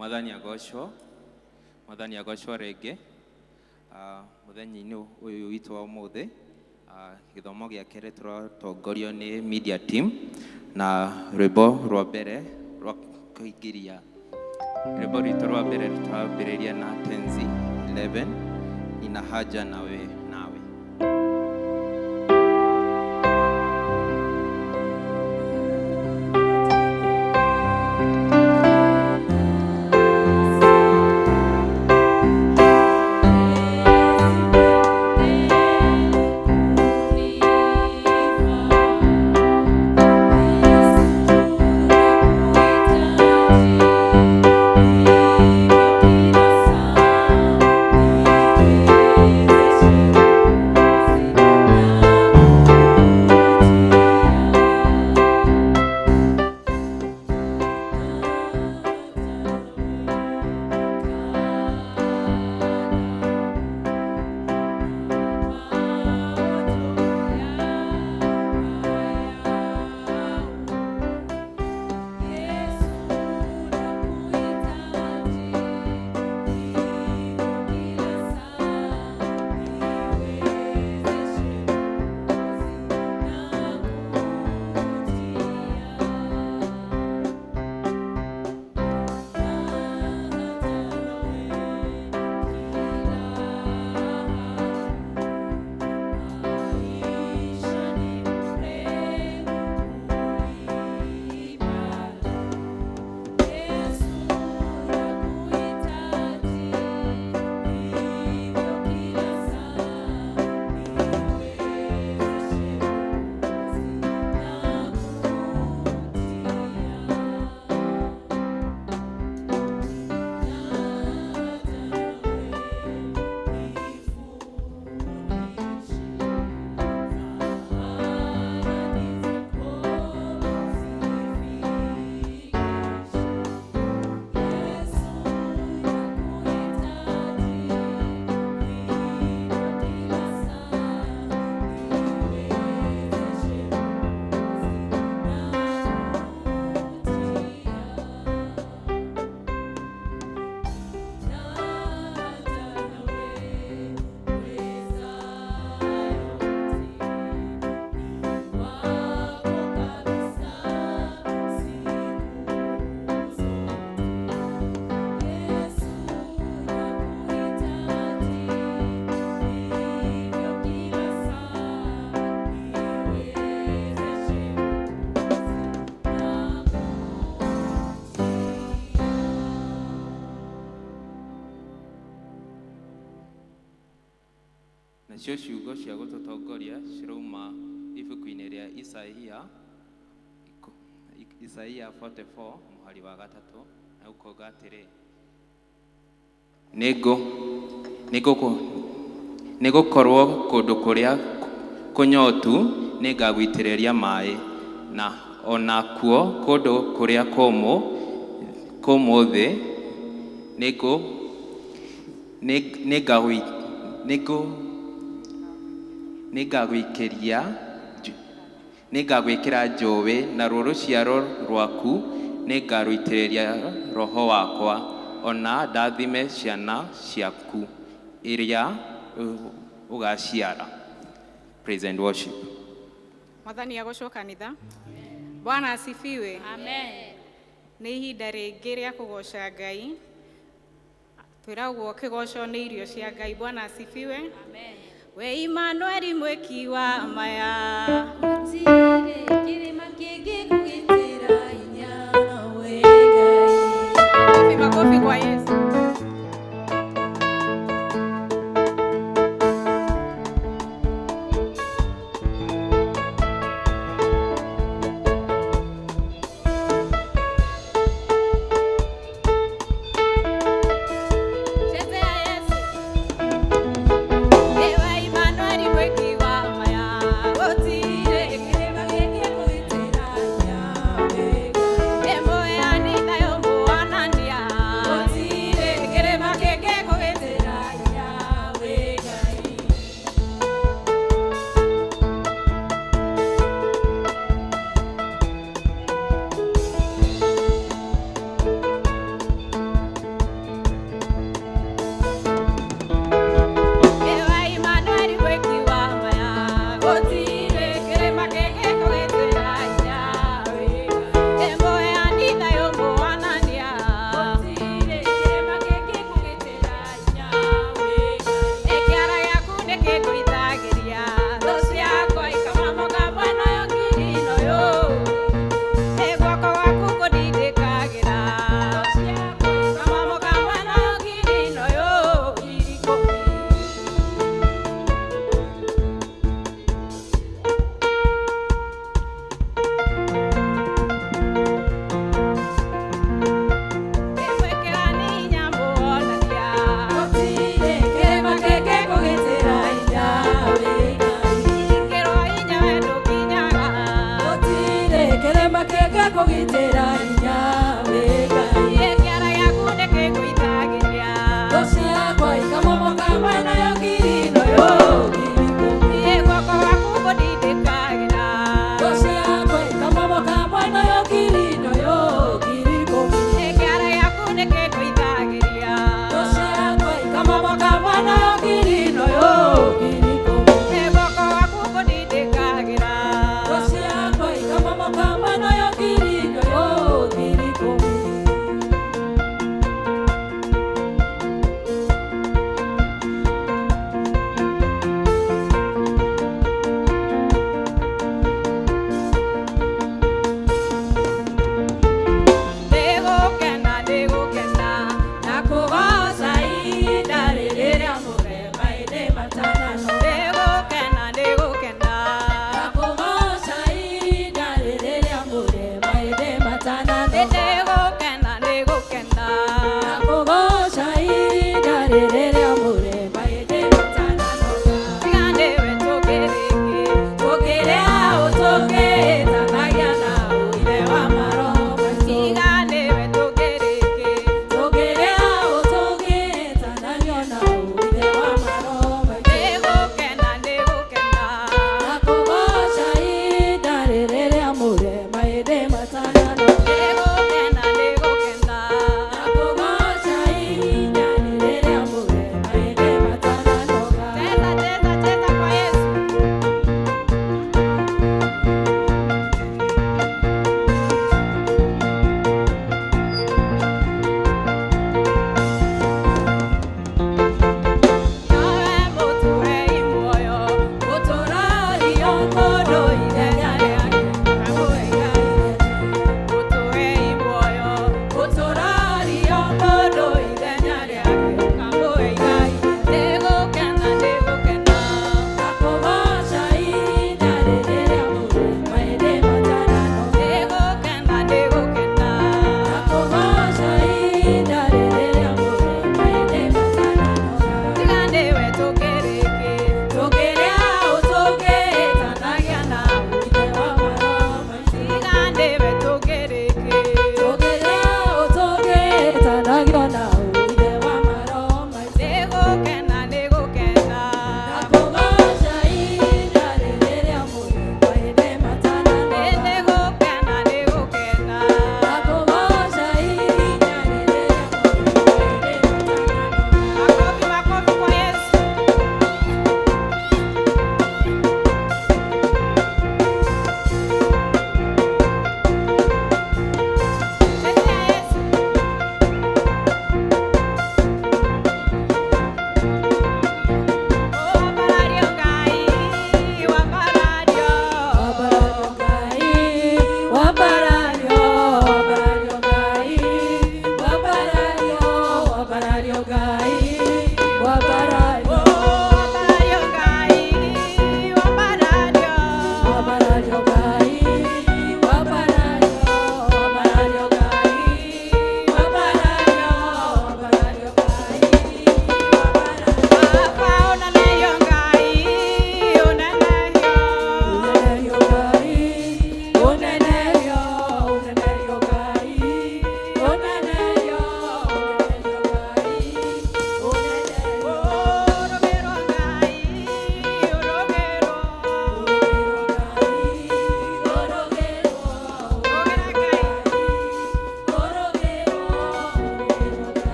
Mwathani agocwo, Mwathani agocwo rĩngĩ. Mũthenya-inĩ ũyũ witũ wa ũmũthĩ, gĩthomo gĩa kerĩ tũratongorio nĩ media team na rwĩmbo rwa mbere rwa kũingĩria rwĩmbo rwitũ rwa mbere tũrambĩrĩria na tenzi 11, nina haja nawe nawe. Nacio ciugo cia gũtũtongoria cirauma ibuku-inĩ rĩa Isaia, Isaia 44 mũhari wa gatatũ, na ũkauga atĩrĩ, nĩgũkorwo kũndũ kũrĩa kũnyotu nĩngagũitĩrĩria maĩ, na onakuo kũndũ kũrĩa kũmũ kũmũ thĩ nĩngũ nĩ- nĩngagũi- nĩngũ nĩngagwĩkĩria nĩngagwĩkĩra njũĩ, naruo rũciaro rwaku nĩngarũitĩrĩria roho wakwa, ona ndathime ciana ciaku iria ũgaciara. Praise and worship. Mwathani agocwo kanitha. Bwana asifiwe. Amen. Nĩ ihinda rĩngĩ rĩa kũgoca Ngai. Twĩragwo kĩgoco nĩ irio cia Ngai. Bwana asifiwe. Amen. We Immanueli mwĩki wa maya. Gũtirĩ kĩrĩma kĩngĩkũgitĩra hinya nowe Ngai. Makofi, makofi kwa Yesu. Chezea Yesu. Ewe Immanueli mwĩki wa maya. Gũtirĩ Kĩrĩma kĩngĩkũgitĩra. kĩngĩkũgitĩra hinya wĩ Ngai. Ĩ kĩara gĩaku nĩkĩngũithagĩria. Thũ ciakwa ikamomoka mwena yo ngiri ĩno yo 10,000. Ĩ guoko gwaku ngũndindĩkagĩra. Thũ ciakwa ikamomoka mwena yo ngiri ĩno yo 10,000. Ĩ kĩara gĩaku nĩkĩngũithagĩria. Thũ ciakwa ikamomoka mwena yo ngiri ĩno yo 10,000. Ĩ guoko gwaku ngũndindĩkagĩra. Thũ ciakwa ikamomoka mwena yo ngiri ĩno yo 10,000.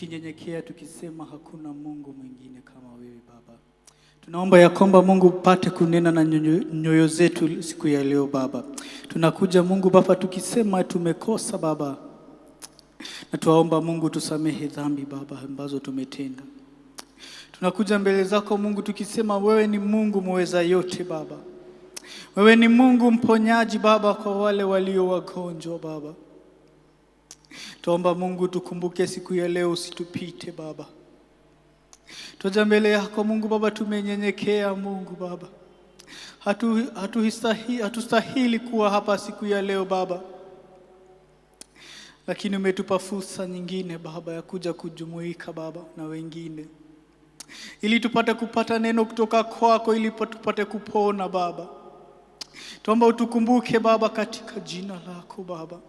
tukinyenyekea tukisema hakuna Mungu mwingine kama wewe Baba. Tunaomba ya kwamba Mungu upate kunena na nyoyo zetu siku ya leo Baba. Tunakuja Mungu Baba tukisema tumekosa Baba, na tuwaomba Mungu tusamehe dhambi Baba ambazo tumetenda. Tunakuja mbele zako Mungu tukisema wewe ni Mungu muweza yote Baba. Wewe ni Mungu mponyaji Baba kwa wale walio wagonjwa Baba. Tuomba Mungu tukumbuke siku ya leo, usitupite Baba. Tuja mbele yako Mungu Baba, tumenyenyekea Mungu Baba. Hatustahili kuwa hapa siku ya leo Baba, lakini umetupa fursa nyingine Baba ya kuja kujumuika Baba na wengine, ili tupate kupata neno kutoka kwako, ili tupate kupona Baba. Tuomba utukumbuke Baba katika jina lako Baba.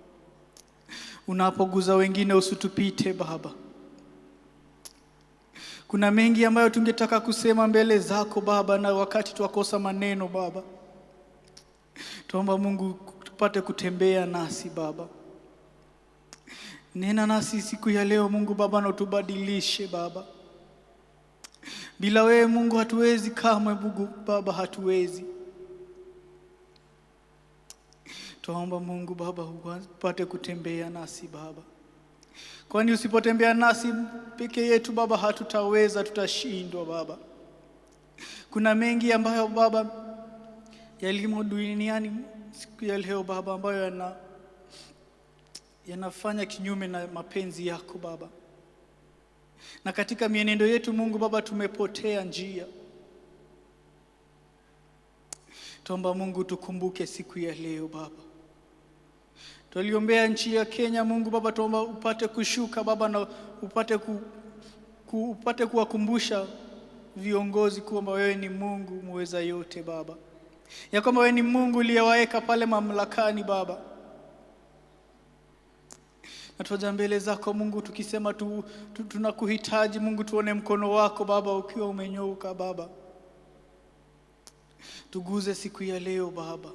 Unapoguza wengine usitupite Baba. Kuna mengi ambayo tungetaka kusema mbele zako Baba, na wakati twakosa maneno Baba. Tuomba Mungu tupate kutembea nasi Baba. Nena nasi siku ya leo Mungu Baba, na utubadilishe Baba. Bila wewe Mungu hatuwezi kamwe, Mungu Baba, hatuwezi. Tuomba Mungu Baba upate kutembea nasi Baba, kwani usipotembea nasi peke yetu Baba hatutaweza, tutashindwa Baba. Kuna mengi ambayo Baba yalimo duniani siku ya leo Baba, ambayo yanafanya kinyume na mapenzi yako Baba, na katika mienendo yetu Mungu Baba tumepotea njia. Tuomba Mungu tukumbuke siku ya leo Baba. Tuliombea nchi ya Kenya Mungu Baba, tuomba upate kushuka Baba na upate kuwakumbusha viongozi kwamba wewe ni Mungu muweza yote Baba, ya kwamba wewe ni Mungu uliyewaeka pale mamlakani Baba. Na tuja mbele zako Mungu tukisema tunakuhitaji Mungu, tuone mkono wako Baba ukiwa umenyooka Baba. Tuguze siku ya leo Baba.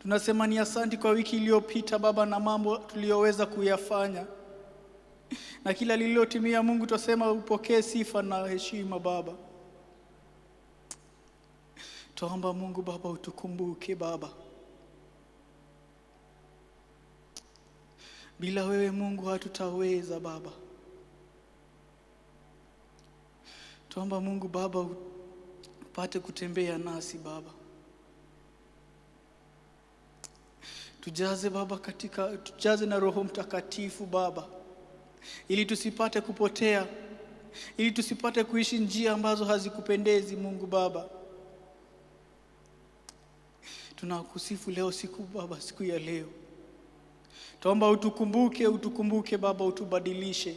Tunasema ni asanti kwa wiki iliyopita Baba na mambo tuliyoweza kuyafanya, na kila lililotimia Mungu twasema upokee sifa na heshima Baba. Tuomba Mungu Baba utukumbuke Baba. Bila wewe Mungu hatutaweza Baba. Tuomba Mungu Baba upate kutembea nasi Baba. Tujaze Baba tujaze na Roho Mtakatifu Baba, ili tusipate kupotea, ili tusipate kuishi njia ambazo hazikupendezi Mungu Baba. Tunakusifu leo siku Baba, siku ya leo. Tuomba utukumbuke, utukumbuke Baba, utubadilishe.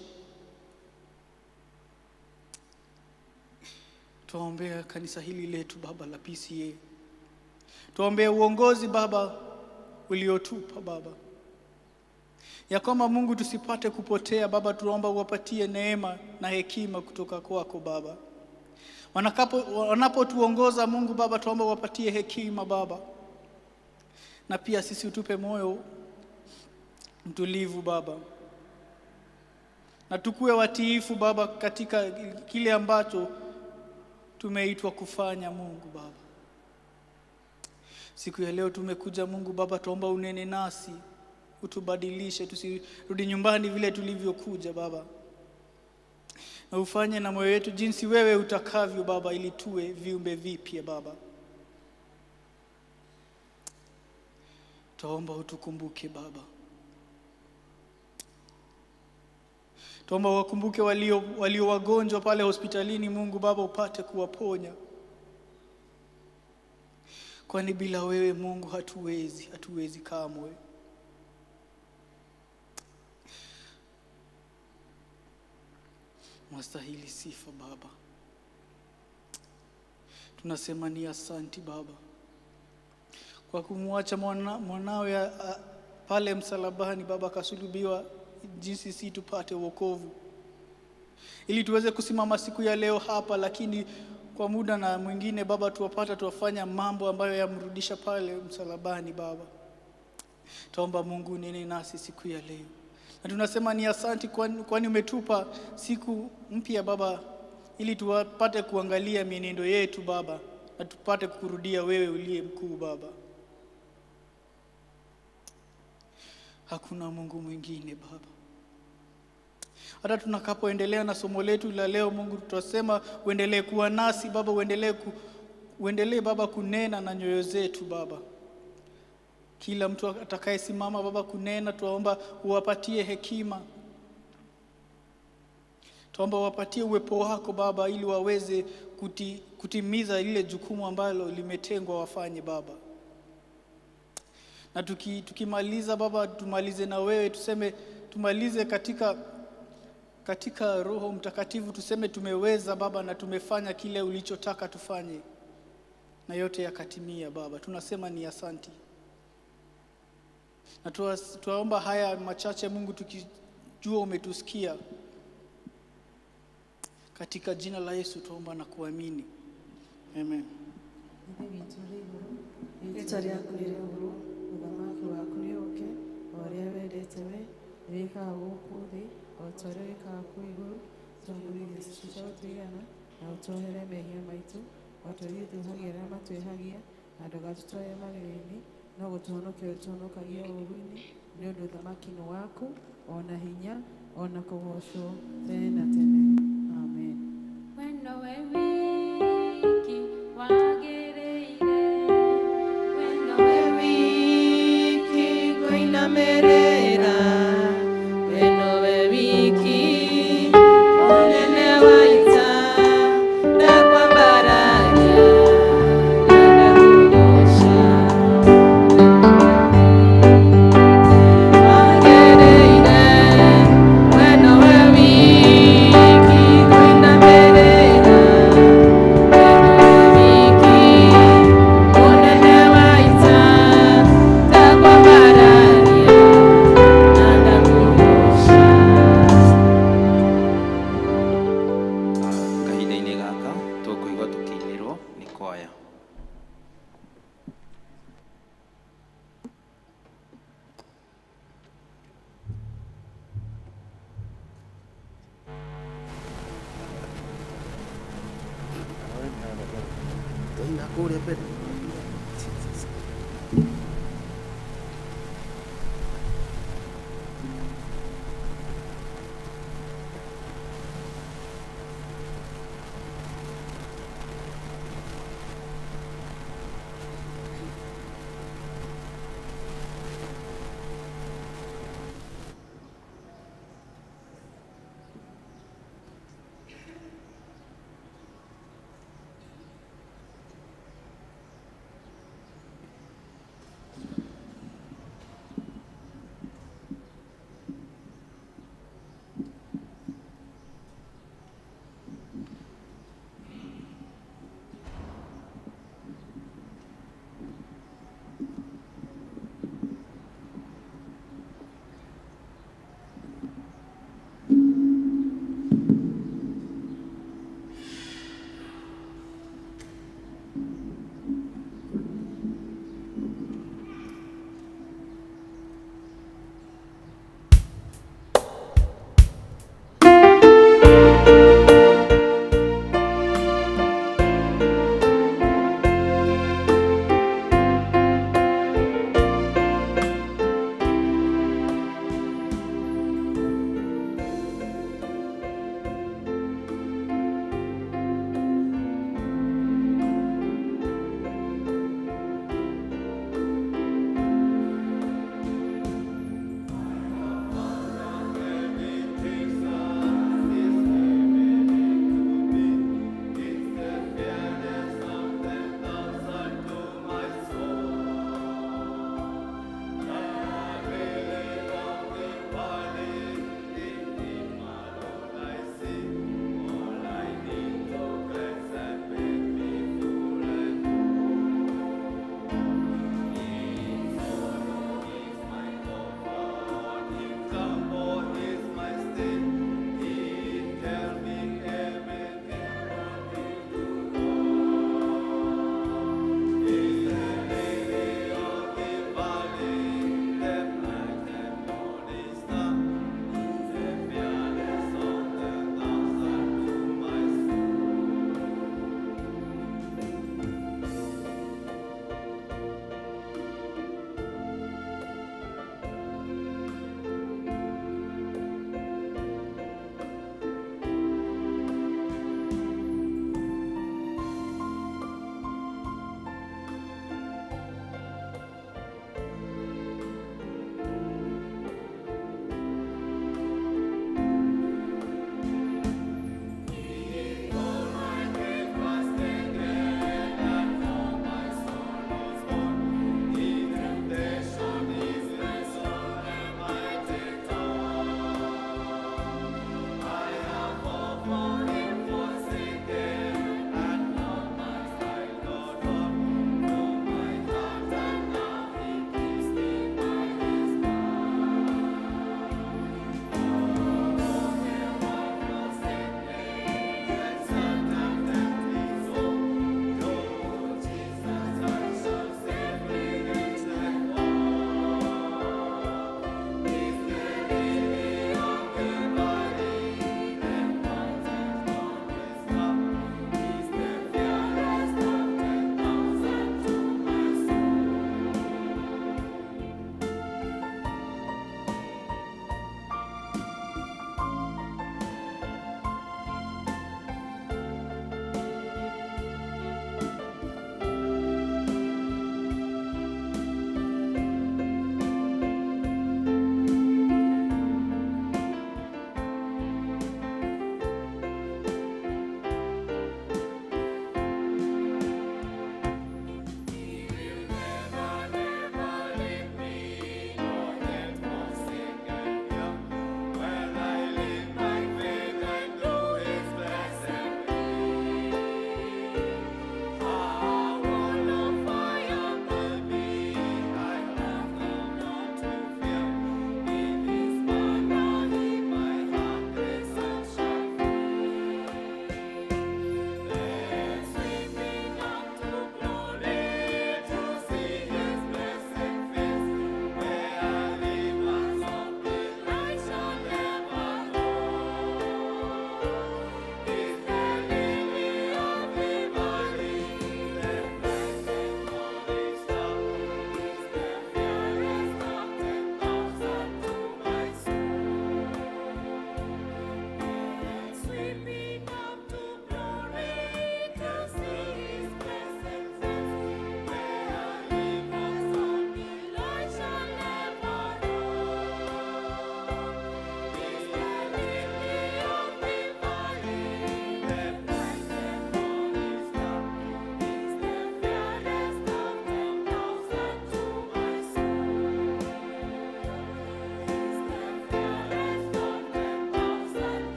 Tuombea kanisa hili letu Baba la PCA. Tuombea uongozi Baba uliotupa Baba, ya kwamba Mungu tusipate kupotea Baba. Tuomba uwapatie neema na hekima kutoka kwako Baba. Wanapotuongoza Mungu Baba, tuomba uwapatie hekima Baba, na pia sisi utupe moyo mtulivu Baba, na tukue watiifu Baba katika kile ambacho tumeitwa kufanya Mungu Baba. Siku ya leo tumekuja Mungu Baba, tuomba unene nasi, utubadilishe, tusirudi nyumbani vile tulivyokuja Baba, na ufanye na moyo wetu jinsi wewe utakavyo Baba, ili tuwe viumbe vipya Baba. Tuomba utukumbuke Baba. Tuomba wakumbuke walio wagonjwa pale hospitalini Mungu Baba, upate kuwaponya, kwani bila wewe Mungu hatuwezi, hatuwezi kamwe. Mwastahili sifa Baba. Tunasema ni asanti Baba kwa kumwacha mwanawe pale msalabani Baba, akasulubiwa jinsi si tupate wokovu, ili tuweze kusimama siku ya leo hapa, lakini kwa muda na mwingine Baba tuwapata tuwafanya mambo ambayo yamrudisha pale msalabani Baba. Tuomba Mungu nene nasi siku ya leo, Na tunasema ni asanti kwani umetupa siku mpya Baba, ili tupate kuangalia mienendo yetu Baba, na tupate kukurudia wewe uliye mkuu Baba. Hakuna Mungu mwingine Baba. Hata tunakapoendelea na somo letu la leo Mungu, tutasema uendelee kuwa nasi Baba, uendelee Baba kunena na nyoyo zetu Baba. Kila mtu atakayesimama Baba kunena, tuomba uwapatie hekima. Tuomba uwapatie uwepo wako Baba, ili waweze kutimiza lile jukumu ambalo limetengwa wafanye Baba. Na tukimaliza Baba, tumalize na wewe, tuseme tumalize katika Roho Mtakatifu, tuseme tumeweza Baba na tumefanya kile ulichotaka tufanye, na yote yakatimia Baba. Tunasema ni asanti. Na tuwaomba haya machache Mungu, tukijua umetusikia. Katika jina la Yesu tuomba na kuamini. Amen. Ithe witũ ũrĩ igũrũ, rĩĩtwa rĩaku rĩrĩamũrwo, ũthamaki waku nĩũũke, o ũrĩa wendete we wĩkaga gũkũ thĩ o ta ũrĩa wĩkaga kũu igũrũ. Tũhe irio ciitũ cia gũtũigana, na ũtuohere mehia maitũ o ta ũrĩa ithuĩ tuohagĩra arĩa matwĩhagia, na ndũgatũtware magerio-inĩ, no gũtũhonokia ũtũhonokagie ũũru-inĩ, nĩ ũndũ ũthamaki nĩ waku, o na hinya, o na kũgoocwo tene na tene. Amen. We nowe wiki wagĩrĩire, we nowe wiki ngũinamĩrĩra, we nowe wiki mũnene wa ita, ndakwambararia na ndakũgooca. Wagĩrĩire, we nowe wiki ngũinamĩrĩra, we nowe wiki mũnene wa ita, ndakwambararia na ndakũgooca. Kahinda-inĩ gaka tũkũigua tũkĩinĩrwo nĩ kwaya. Kũrĩa mbere.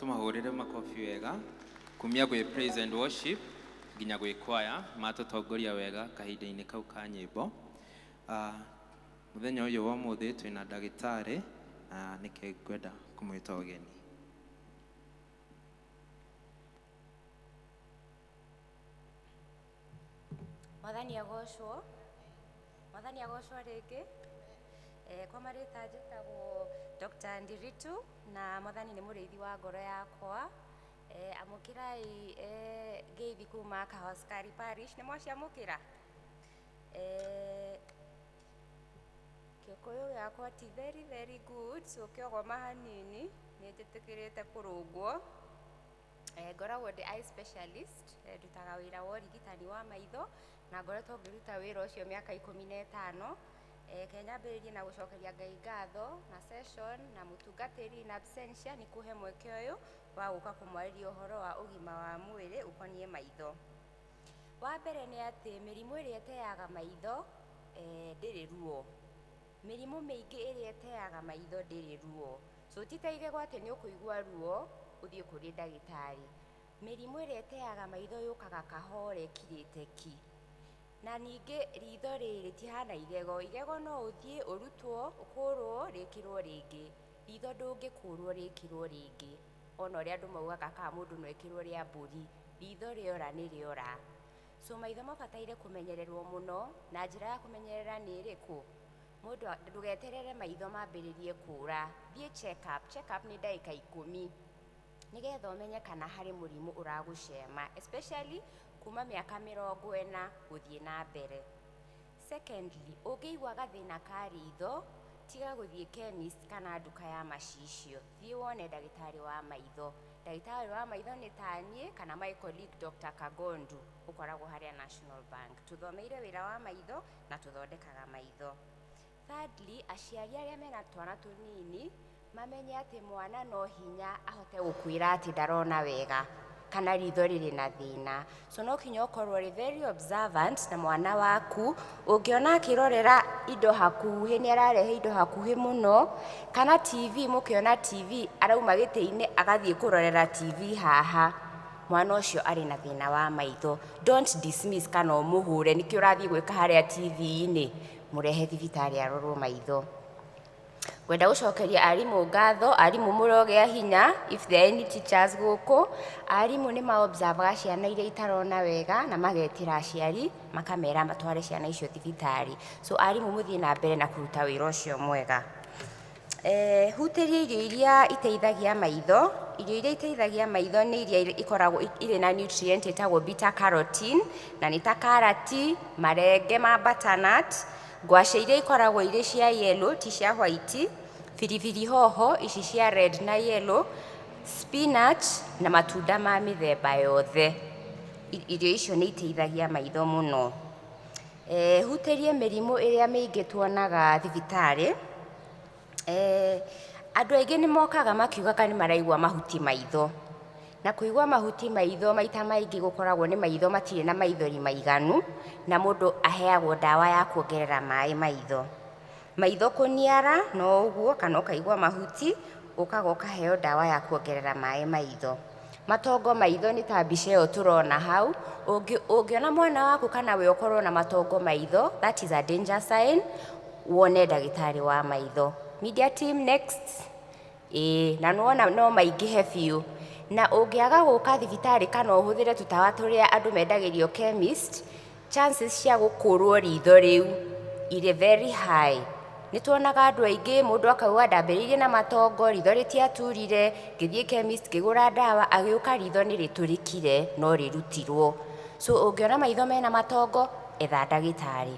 Tũmahũrĩre makobi wega kumia gwĩ praise and worship nginya gwĩ kwaya matũtongoria wega kahinda-inĩ kau ka nyĩmbo. Mũthenya ũyũ wa ũmũthĩ twĩna ndagĩtarĩ na nĩkĩo ngwenda kũmwĩta ũgeni. Mwathani agocwo. Mwathani agocwo rĩngĩ. Kwa marĩtwa njĩtagwo Dr. Ndiritu na Mwathani nĩ mũrĩithi wa ngoro yakwa. Amũkĩrai ngeithi kuma Kahoskari Parish. Nĩ mwaciamũkĩra? Gĩkũyũ gĩakwa ti very very good, so kĩogoma hanini nĩ njĩtĩkĩrĩte kũrũngwo. Ngoragwo ndĩ eye specialist, ndutaga wĩra wa ũrigitani wa maitho na ngoretwo ngĩruta wĩra ũcio mĩaka 15. Reke nyambĩrĩrie na gũcokeria Ngai ngatho na session na mũtungatĩri na absentia nĩ kũhe mweke ũyũ wa gũka kũmwarĩria ũhoro wa ũgima wa mwĩrĩ ũkoniĩ maitho. Wa mbere nĩ atĩ mĩrimũ ĩrĩa ĩteaga maitho ndĩrĩ ruo. Mĩrimũ mĩingĩ ĩrĩa ĩteaga maitho ndĩrĩ ruo. So ti ta igego atĩ nĩ ũkũigua ruo ũthiĩ kũrĩ ndagĩtarĩ. Mĩrimũ ĩrĩa ĩteaga maitho yũkaga kahora ĩkirĩte ki. Na ningĩ ritho rĩrĩ rĩtihana igego. Igego no ũthiĩ ũrutwo, ũkũrwo, rĩkĩrwo rĩngĩ. Ritho ndũngĩkũrwo rĩkĩrwo rĩngĩ. Ona ũrĩa andũ maugaga kana mũndũ no ekĩrwo rĩa mbũri. Ritho rĩora nĩ rĩora. So maitho mabataire kũmenyererwo mũno, na njĩra ya kũmenyerera nĩ ĩrĩkũ? Mũndũ ndũgeterere maitho mambĩrĩrie kũra. Thiĩ check up. Check up nĩ ndagĩka 10. Nĩgetha ũmenye kana harĩ mũrimũ ũragũcema, especially kuma mĩaka 40 gũthiĩ na mbere. Secondly, ũngĩigua gathĩna ka ritho, tiga gũthiĩ chemist kana nduka ya macicio. Thiĩ wone ndagĩtarĩ wa maitho. Ndagĩtarĩ wa maitho nĩ ta niĩ kana my colleague Dr. Kagondu ũkoragwo harĩa National Bank. Tũthomeire wĩra wa maitho na tũthondekaga maitho. Thirdly, aciari arĩa mena twana tũnini mamenye atĩ mwana no hinya ahote gũkwĩra atĩ ndarona wega kana ritho rĩrĩ na thĩna. So no kinya ũkorwo ũrĩ very observant na mwana waku, ũngĩona akĩrorera indo hakuhĩ, nĩ ararehe indo hakuhĩ mũno, kana TV, mũkĩona TV arauma gĩtĩ-inĩ agathiĩ kũrorera TV haha, mwana ũcio arĩ na thĩna wa maitho. Don't dismiss kana ũmũhũre, nĩkĩ ũrathiĩ gwĩka harĩa TV-inĩ, mũrehe thibitarĩ arorwo maitho. Ngwenda gũcokeria arimũ ngatho, arimũ mũrogĩa hinya, if there are any teachers gũkũ, arimũ nĩ ma-observaga ciana iria itarona wega na magetĩra aciari makamera matware ciana icio thibitarĩ. So arimũ mũthiĩ na mbere na kũruta wĩra ũcio mwega. Hutĩria irio iria iteithagia maitho. Irio iria iteithagia maitho nĩ iria ikoragwo irĩ na nutrient ĩtagwo beta carotene, na nĩ ta karati, marenge ma butternut, ngwacĩ iria ikoragwo irĩ cia yellow ti cia white, biribiri hoho ici cia red na yellow, spinach na matunda ma mĩthemba yothe. Irio icio nĩ iteithagia maitho mũno. Hutĩrie mĩrimũ ĩrĩa mĩingĩ tuonaga thibitarĩ. Andũ aingĩ nĩ mokaga makiugaga nĩ maraigua mahuti maitho. Na kũigua mahuti maitho maita maingĩ gũkoragwo nĩ maitho matirĩ na maithori maiganu, na mũndũ aheagwo ndawa ya kuongerera maĩ maitho. Maitho kũniara no ũguo, kana ũkaigua mahuti, ũkaga ũkaheo ndawa ya kuongerera maĩ maitho. Matongo maitho nĩ ta mbica ĩyo tũrona hau. Ũngĩona mwana waku kana we ũkorwo na matongo maitho, that is a danger sign, wone ndagĩtarĩ wa maitho. Media team next. Ĩĩ, na nĩwona no maingĩhe biũ. Na ũngĩaga gũka thibitarĩ kana ũhũthĩre tũtawa tũrĩa andũ mendagĩrio chemist, chances cia gũkũrwo ritho rĩu irĩ very high. Nĩ tuonaga andũ aingĩ, mũndũ akauga ndambĩrĩirie na matongo, ritho rĩtiaturire, ngĩthiĩ chemist ngĩgũra ndawa, agĩũka ritho nĩ rĩtũrĩkire no rĩrutirwo. So ũngĩona maitho mena matongo, etha ndagĩtarĩ.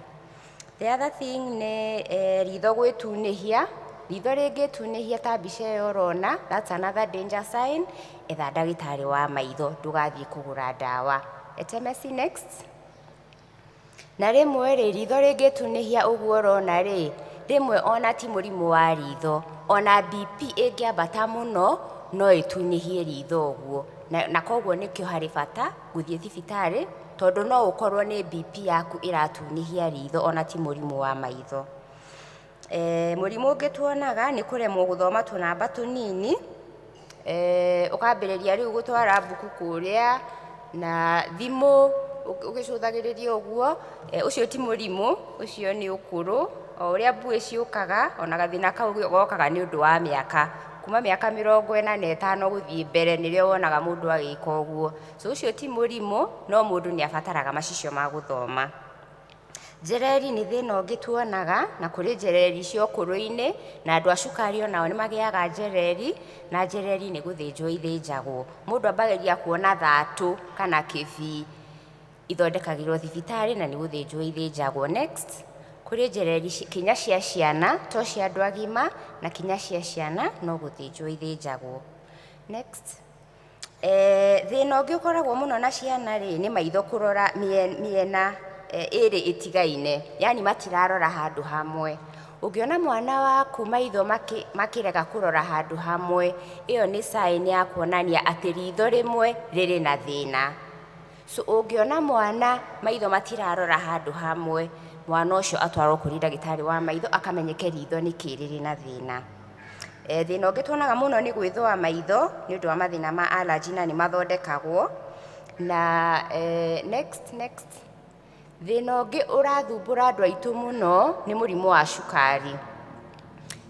The other thing nĩ ritho gwĩtunĩhia. Ritho rĩngĩtunĩhia ta mbica ĩyo ũrona, that's another danger sign, etha ndagĩtarĩ wa maitho, ndũgathiĩ kũgũra ndawa. Etemesi next. Na rĩmwe rĩ, ritho rĩngĩtunĩhia ũguo ũrona rĩ, rĩmwe ona ti mũrimũ wa ritho, ona BP ĩngĩambata mũno no ĩtunĩhie ritho ũguo. Na koguo nĩkĩo harĩ bata gũthiĩ thibitarĩ, tondũ no ũkorwo nĩ BP yaku ĩratunĩhia ritho ona ti mũrimũ wa maitho. Mũrimũ ũngĩ tuonaga nĩ kũremwo gũthoma tũnamba tũnini. Ũkambĩrĩria rĩu gũtwara mbuku kũrĩa na thimũ ũgĩcũthagĩrĩria ũguo. Ũcio ti mũrimũ, ũcio nĩ ũkũrũ. O ũrĩa mbuĩ ciũkaga, ona gathĩna kau gokaga nĩ ũndũ wa mĩaka. Kuma mĩaka 45 gũthiĩ mbere nĩrĩo wonaga mũndũ agĩka ũguo. So ũcio ti mũrimũ, no mũndũ nĩ abataraga macicio ma gũthoma. Njereri nĩ thĩna ũngĩ tuonaga, na kũrĩ njereri cia ũkũrũ-inĩ, na andũ a cukari onao nĩ magĩaga njereri, na njereri nĩ gũthĩnjwo ithĩnjagwo. Mũndũ ambagĩrĩria kuona thatũ kana kĩbii, ithondekagĩrwo thibitarĩ na nĩ gũthĩnjwo ithĩnjagwo. Next, kũrĩ njereri kinya cia ciana, to cia andũ agima, na kinya cia ciana no gũthĩnjwo ithĩnjagwo. Next. Thĩna ũngĩ ũkoragwo mũno na ciana rĩ, nĩ maitho kũrora mĩena ĩrĩ ĩtigaine, yani matirarora handũ hamwe. Ũngĩona mwana waku maitho makĩrega kũrora handũ hamwe, ĩyo nĩ sign ya kuonania atĩ ritho rĩmwe rĩrĩ na thĩna. So ũngĩona mwana maitho matirarora handũ hamwe, mwana ũcio atwarwo kũrĩ ndagĩtarĩ wa maitho akamenyeke ritho nĩkĩ rĩrĩ na thĩna. Thĩna ũngĩ tuonaga mũno nĩ gwĩthũa maitho nĩ ũndũ wa mathĩna ma allergy na nĩ mathondekagwo. Na next, next. Thĩna ũngĩ ũrathumbũra andũ aitũ mũno nĩ mũrimũ wa cukari.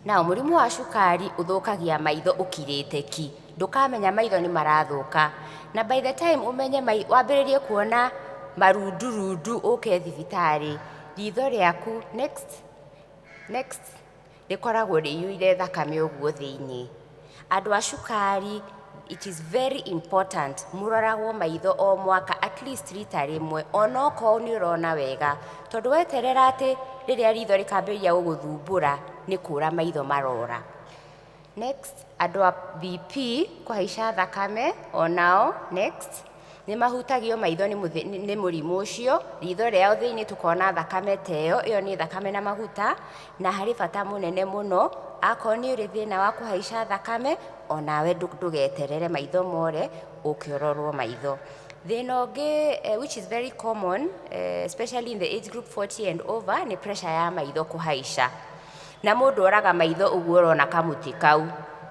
Na mũrimũ wa cukari ũthũkagia maitho ũkirĩte ki, ndũkamenya maitho nĩ marathũka. Na by the time ũmenye wambĩrĩrie kuona marundurundu ũke thibitarĩ, ritho rĩaku, next, next, rĩkoragwo rĩiyũire thakame ũguo thĩinĩ. Andũ a cukari, it is very important mũroragwo maitho o mwaka at least rita rĩmwe, onokorwo nĩ ũrona wega, tondũ weterera atĩ rĩrĩa ritho rĩkambĩrĩria gũgũthumbũra nĩ kũra maitho marora. Next, andũ a BP kũhaica thakame onao, next, nĩ mahutagio maitho nĩ mũrimũ ũcio, ritho rĩao thĩinĩ tũkona thakame ta ĩyo, ĩyo nĩ thakame na maguta, na harĩ bata mũnene mũno, akorwo nĩ ũrĩ thĩna wa kũhaica thakame, onawe ndũgeterere maitho more, ũke ũrorwo maitho. Thĩna ũngĩ which is very common, especially in the age group 40 and over, nĩ pressure ya maitho kũhaica. Na mũndũ oraga maitho ũguo ũrona kamũtĩ kau.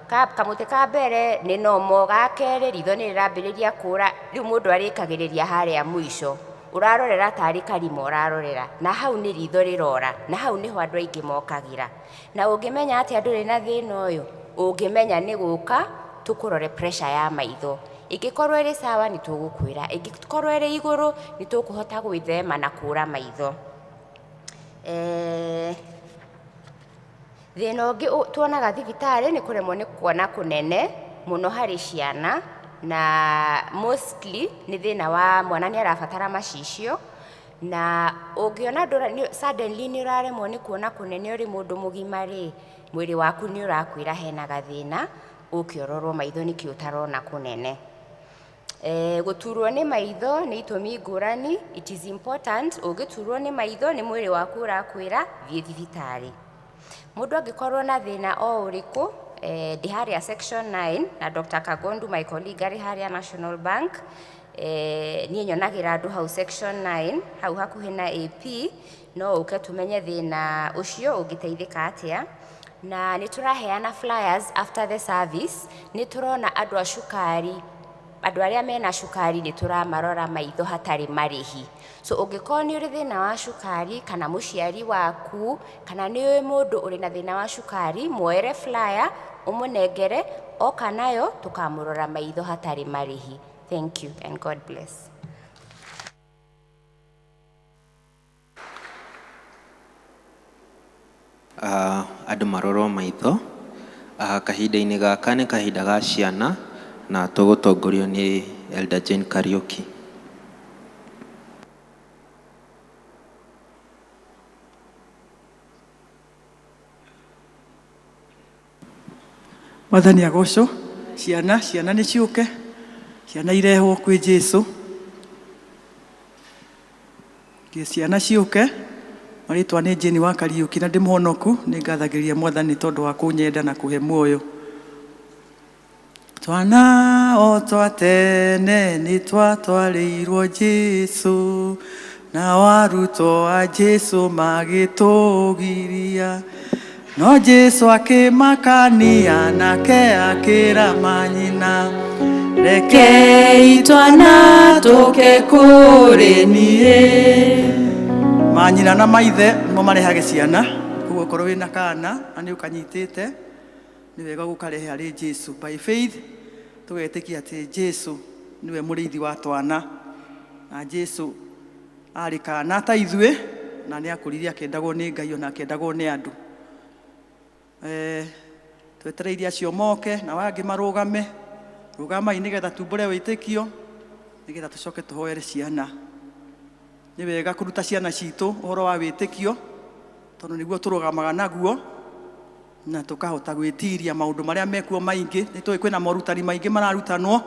Kamũtĩ ka mbere nĩ nomo, ga kerĩ ritho nĩ rĩrambĩrĩria kũra, rĩu mũndũ arĩkagĩrĩria harĩa mũico. Ũrarorera tarĩ karima ũrarorera, na hau nĩ ritho rĩrora, na hau nĩho andũ aingĩ mokagĩra. Na ũngĩmenya atĩa ndũrĩ na thĩna ũyũ? Ũngĩmenya nĩ gũka tũkũrore pressure ya maitho. Ĩngĩkorwo ĩrĩ sawa nĩ tũgũkwĩra, ĩngĩkorwo ĩrĩ igũrũ nĩ tũkũhota gwĩthema na kũra maitho. Thĩna ũngĩ tuonaga thibitarĩ nĩ kũremwo nĩ kuona kũnene mũno harĩ ciana, na mostly nĩ thĩna wa mwana nĩ arabatara macicio, na ũngĩona suddenly nĩ ũraremwo nĩ kuona kũnene ũrĩ mũndũ mũgima rĩ, mwĩrĩ waku nĩ ũrakwĩra hena gathĩna, ũke ũrorwo maitho nĩkĩ ũtarona kũnene. Gũturwo nĩ maitho nĩ itũmi ngũrani, it is important, ũngĩturwo nĩ maitho nĩ mwĩrĩ waku ũrakwĩra thiĩ thibitarĩ. Mũndũ angĩkorwo na thĩna o ũrĩkũ, ndĩ harĩa section 9 na Dr. Kagondu my colleague arĩ harĩa National Bank. Niĩ nyonagĩra andũ hau section 9 hau hakuhĩ na AP, no ũke tũmenye thĩna ũcio ũngĩteithĩka atĩa. Na nĩ tũraheana flyers after the service, nĩ tũrona andũ a cukari, andũ arĩa mena cukari nĩ tũramarora maitho hatarĩ marĩhi. So ũngĩkorwo nĩ ũrĩ thĩna wa cukari kana mũciari waku kana nĩ ũĩ mũndũ ũrĩ na thĩna wa cukari, muoere flyer ũmũnengere, oka nayo tũkamũrora maitho hatarĩ marĩhi. Thank you and God bless. Andũ marorwo maitho. Kahinda-inĩ gaka nĩ kahinda ga ciana na tũgũtongorio nĩ Elder Jane Kariuki. Mwathani agocwo. Ciana, ciana nĩ ciũke, ciana irehwo kwĩ Jesu. Ciana ciũke. Marĩtwa nĩ Jane wa Kariuki na ndĩ mũhonoku, nĩ ngathagĩrĩria Mwathani tondũ wa kũnyenda na kũhe muoyo. Twana o twa tene nĩ twatwarĩirwo Jesu, na arutwo a Jesu magĩtũgiria. No Jesu akĩmakania nake akĩra manyina, Rekei twana tũke kũrĩ niĩ. Manyina na maithe nĩmo marehage ciana, koguo okorwo wĩna kana na nĩ ũkanyitĩte, nĩ wega gũkarehe harĩ Jesu. By faith tũgetĩkia atĩ Jesu nĩwe mũrĩithi wa twana, na Jesu arĩ kana ta ithuĩ, na nĩ akũrire akĩendagwo nĩ Ngai ona akĩendagwo nĩ andũ. Twetereire acio moke na wangĩ marũgame, rũgamai nĩgetha tumbũre wĩtĩkio, nĩgetha tũcoke tũhoere ciana. Nĩ wega kũruta ciana citũ ũhoro wa wĩtĩkio, tondũ nĩguo tũrũgamaga naguo na tũkahota gwĩtiria maũndũ marĩa mekuo maingĩ. Nĩ tũĩ kwĩna morutani maingĩ mararutanwo.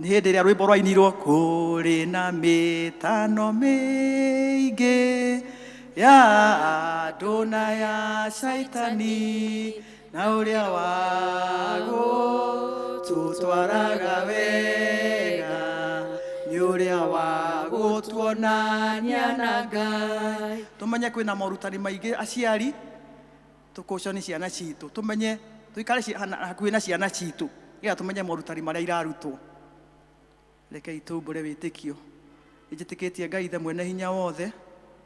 Nĩ hĩndĩ ĩrĩa rwĩmbo rwainirwo, kũrĩ na mĩtano mĩingĩ ya andũ na ya caitani, na ũrĩa wagũtũtwaraga wega nĩ ũrĩa wagũtuonania na Ngai. Tũmenye kwĩna morutani maingĩ aciari tũkũconi ciana citũ, tũmenye tũikare hakuhĩ na ciana citũ nĩgetha tũmenye morutani marĩa irarutwo. Rekei tũmbũre wĩtĩkio. Nĩnjĩtĩkĩtie Ngai Ithe mwene hinya wothe,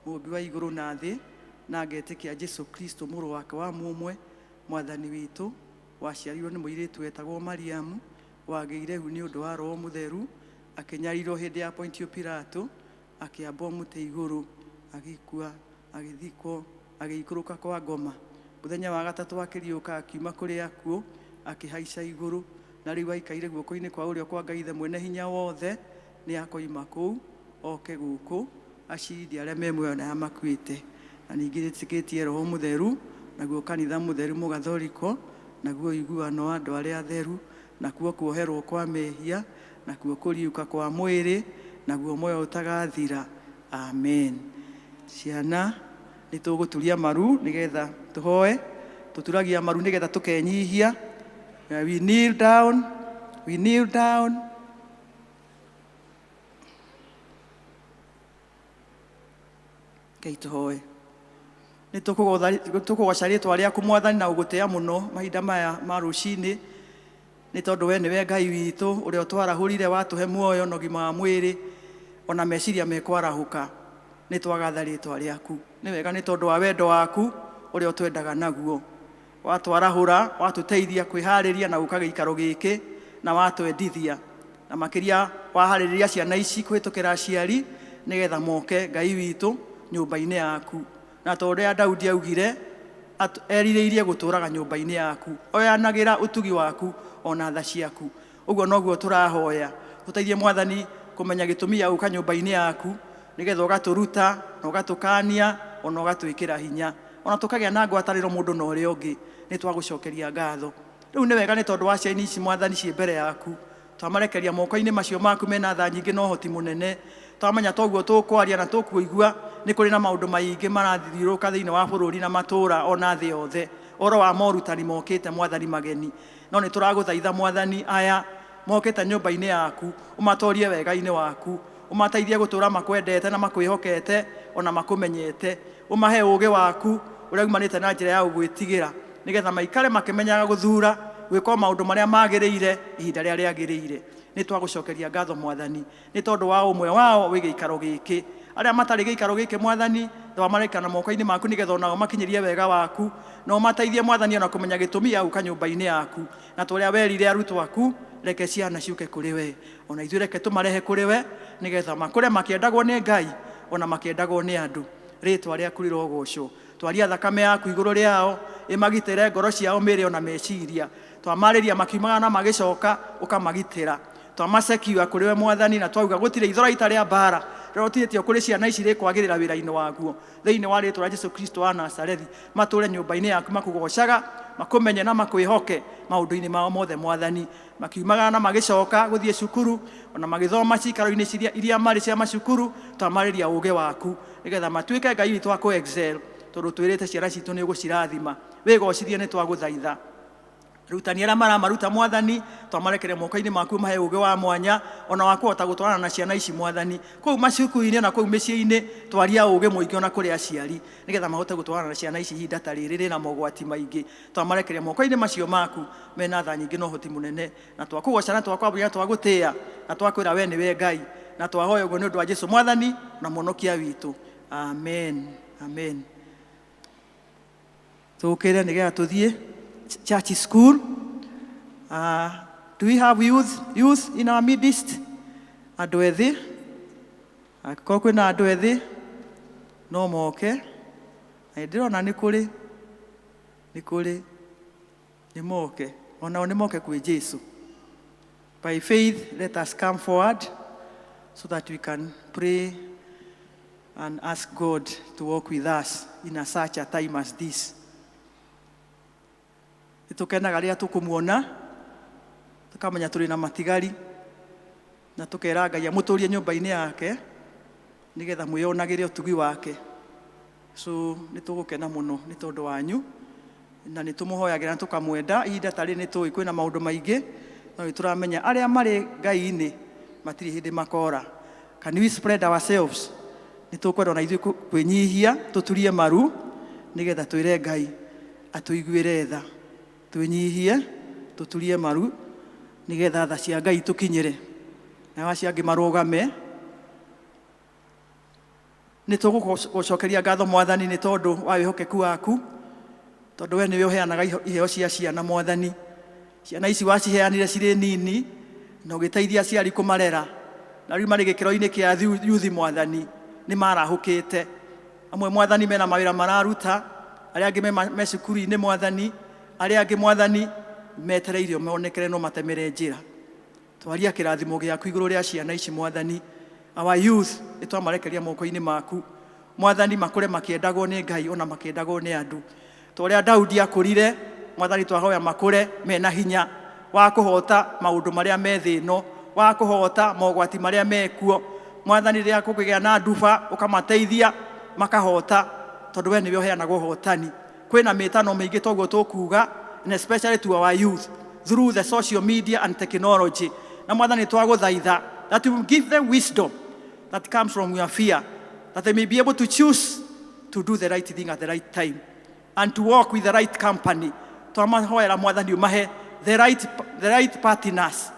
mũũmbi wa igũrũ na thĩ, na ngetĩkia Jesu Kristo mũrũ wake wa mũmwe, mwathani witũ, waciarirwo nĩ mũirĩtu wetagwo Mariamu, wagĩire ihu nĩ ũndũ wa Roho Mũtheru, akĩnyarirwo hĩndĩ ya Pontio Pilato, akĩambwo mũtĩ igũrũ, agĩkua, agĩthikwo, agĩikũrũka kwa ngoma. Mũthenya wa gatatũ akĩriũka akiuma kũrĩ akuũ, akĩhaica igũrũ, na rĩu aikaire guoko-inĩ kwa ũrĩo kwa Ngai Ithe mwene hinya wothe. Nĩ akoima kũu oke gũkũ acirithie arĩa me muoyo na arĩa makuĩte. Na ningĩ nĩtĩkĩtie Roho Mũtheru, naguo kanitha mũtheru mũgathoriko, naguo ũiguano wa andũ arĩa atheru, nakuo kuoherwo kwa mehia, nakuo kũriũka kwa mwĩrĩ, naguo muoyo ũtagathira. Amen. Ciana nĩ tũgũturia maru nĩgetha tũhoe. Tũturagia maru nĩgetha tũkenyihia. We kneel down, we kneel down. Ngai tũhoe. Nĩ tũkũgoca rĩtwa rĩaku Mwathani na gũgũtĩa mũno mahinda maya ma rũcinĩ, nĩ tondũ we nĩwe Ngai witũ ũrĩa ũtwarahũrire watũhe muoyo na ũgima wa mwĩrĩ, ona meciria mekwarahũka. Nĩ twagatha rĩtwa rĩaku. Nĩ wega nĩ tondũ wa wendo waku ũrĩa ũtwendaga naguo. Watwarahũra, watũteithia kwĩharĩria na gũka gĩikaro gĩkĩ, na watwendithia. Na makĩria waharĩrĩria ciana ici kũhĩtũkĩra aciari nĩgetha moke Ngai witũ nyũmba-inĩ yaku. Na ta ũrĩa Daudi augire, erirĩirie gũtũũraga nyũmba-inĩ yaku, oyanagĩra ũtugi waku ona tha ciaku. Ũguo noguo tũrahoya. Tũteithie Mwathani kũmenya gĩtũmi gĩa gũka nyũmba-inĩ yaku, nĩgetha ũgatũruta na ũgatũkania ona ũgatwĩkĩra hinya, ona tũkagĩa na ngwatanĩro mũndũ na ũrĩa ũngĩ. Nĩ twagũcokeria ngatho. Rĩu nĩ wega nĩ tondũ wa ciana ici Mwathani ciĩ mbere yaku, twamarekeria moko-inĩ macio maku mena tha nyingĩ na ũhoti mũnene. Twamenya toguo tũkwaria na tũkũigua nĩ kũrĩ na maũndũ maingĩ marathiũrũrũka thĩinĩ wa bũrũri na matũũra ona thĩ yothe, ũhoro wa morutani mokĩte Mwathani mageni. No nĩ tũragũthaitha Mwathani, aya mokĩte nyũmba-inĩ yaku ũmatorie wega-inĩ waku, ũmateithie gũtũũra makwendete na makwĩhokete ona makũmenyete, ũmahe ũũgĩ waku ũrĩa umanĩte na njĩra ya gũgwĩtigĩra, nĩgetha maikare makĩmenyaga gũthura gwĩka maũndũ marĩa magĩrĩire ihinda rĩrĩa rĩagĩrĩire. Nĩ twagũcokeria ngatho Mwathani nĩ tondũ wa ũmwe wao wĩ gĩikaro gĩkĩ. Arĩa matarĩ gĩikaro gĩkĩ Mwathani, twamarekana moko-inĩ maku nĩgetha onao makinyĩrie wega waku, na ũmateithie Mwathani ona kũmenya gĩtũmi gĩa gũka nyũmba-inĩ yaku. Na ta ũrĩa werire arutwo aku, reke ciana ciũke kũrĩ we, ona ithuĩ reke tũmarehe kũrĩ we, nĩgetha makũre makĩendagwo nĩ Ngai ona makĩendagwo nĩ andũ. Rĩtwa rĩaku rĩrogocwo. Twaria thakame yaku igũrũ rĩao, ĩmagitĩre ngoro ciao, mĩĩrĩ ona meciria. Twamarĩria makiumaga na magĩcoka, ũkamagitĩra. Twamacekiwa kũrĩ we Mwathani, na twauga gũtirĩ ithora ita rĩa mbara rĩrotithĩtio kũrĩ ciana ici rĩkwagĩrĩra wĩra-inĩ waguo. Thĩinĩ wa rĩtwa rĩa Jesu Kristo wa Nazarethi, matũũre nyũmba-inĩ yaku makũgocaga, makũmenye na makwĩhoke maũndũ-inĩ mao mothe Mwathani. Makiumaga na magĩcoka gũthiĩ cukuru, ona magĩthoma ciikaro-inĩ iria marĩ cia macukuru, twamarĩria ũũgĩ waku nĩgetha matuĩke Ngai witũ wa kũ excel, tondũ twĩrĩte ciana citũ nĩ ũgũcirathima. Wĩgocithie, nĩ twagũthaitha. Arutani arĩa maramaruta Mwathani, twamarekere moko-inĩ maku, mahe ũgĩ wa mwanya ona wa kũhota gũtwarana na ciana ici Mwathani, kũu macukuru-inĩ na kũu mĩciĩ-inĩ. Twaria ũgĩ mũingĩ ona kũrĩ aciari, nĩgetha mahote gũtwarana na ciana ici ihinda ta rĩrĩ rĩna mogwati maingĩ. Twamarekeria moko-inĩ macio maku mena tha nyingĩ na ũhoti mũnene, na twakũgoca na twakwambũria na twagũtĩĩa na twakwĩra we nĩwe Ngai, na twahoya ũguo nĩ ũndũ wa Jesu Mwathani na Mũhonokia witũ. Amen, amen. Tũkĩre nĩgetha tũthiĩ church school. Do we have youth in our midst? Andũ ethĩ, angĩkorwo kwĩna andũ ethĩ no moke, na ndĩrona nĩ kũrĩ, nĩ moke onao, nĩ moke kwĩ Jesu. By faith, let us come forward so that we can pray and ask God to walk with us in a such a time as this. Nĩ tũkenaga rĩrĩa tũkũmuona, tũkamenya tũrĩ na matigari, na tũkera Ngai amũtũrie nyũmba-inĩ yake nĩgetha mwĩyonagĩre ũtugi wake. So nĩ tũgũkena mũno nĩ tondũ wanyu, na nĩ tũmũhoyagĩra na tũkamwenda. Ihinda tarĩ nĩ tũĩ kwĩna maũndũ maingĩ, no nĩ tũramenya arĩa marĩ Ngai-inĩ matirĩ hĩndĩ makora. Can we spread ourselves? Nĩ tũkwenda ona ithuĩ kwĩnyihia, tũturie maru nĩgetha twĩre Ngai atũiguĩre tha. Twĩnyihie, tũturie maru nĩgetha tha cia Ngai tũkinyĩre, nao acio angĩ marũgame. Nĩ tũgũcokeria ngatho Mwathani nĩ tondũ wa wĩhokeku waku, tondũ we nĩwe ũheanaga iheo cia ciana. Mwathani, ciana ici waciheanire cirĩ nini na ũgĩteithia aciari kũmarera, na rĩu marĩ gĩkĩro-inĩ kĩa yuthi. Mwathani, nĩ marahũkĩte. Amwe Mwathani mena mawĩra mararuta, arĩa angĩ me cukuru-inĩ Mwathani, arĩa angĩ Mwathani metereirio monekere no matemere njĩra. Twaria kĩrathimo gĩaku igũrũ rĩa ciana ici Mwathani. Our youth, nĩ twamarekeria moko-inĩ maku Mwathani, makũre makĩendagwo nĩ Ngai ona makĩendagwo nĩ andũ, ta ũrĩa Daudi akũrire. Mwathani, twahoya makũre mena hinya wa kũhota maũndũ marĩa me thĩ ĩno, wa kũhota mogwati marĩa mekuo. Mwathani, rĩrĩa kũngĩgĩa na nduba, ũkamateithia makahota, tondũ we nĩwe ũheanaga ũhotani. Kwĩna mĩtano mĩingĩ toguo tũkuga, and especially to our youth through the social media and technology, na Mwathani twagũthaitha that you will give them wisdom that comes from your fear, that they may be able to choose to do the right thing at the right time and to walk with the right company. Twamahoera Mwathani ũmahe the right partners,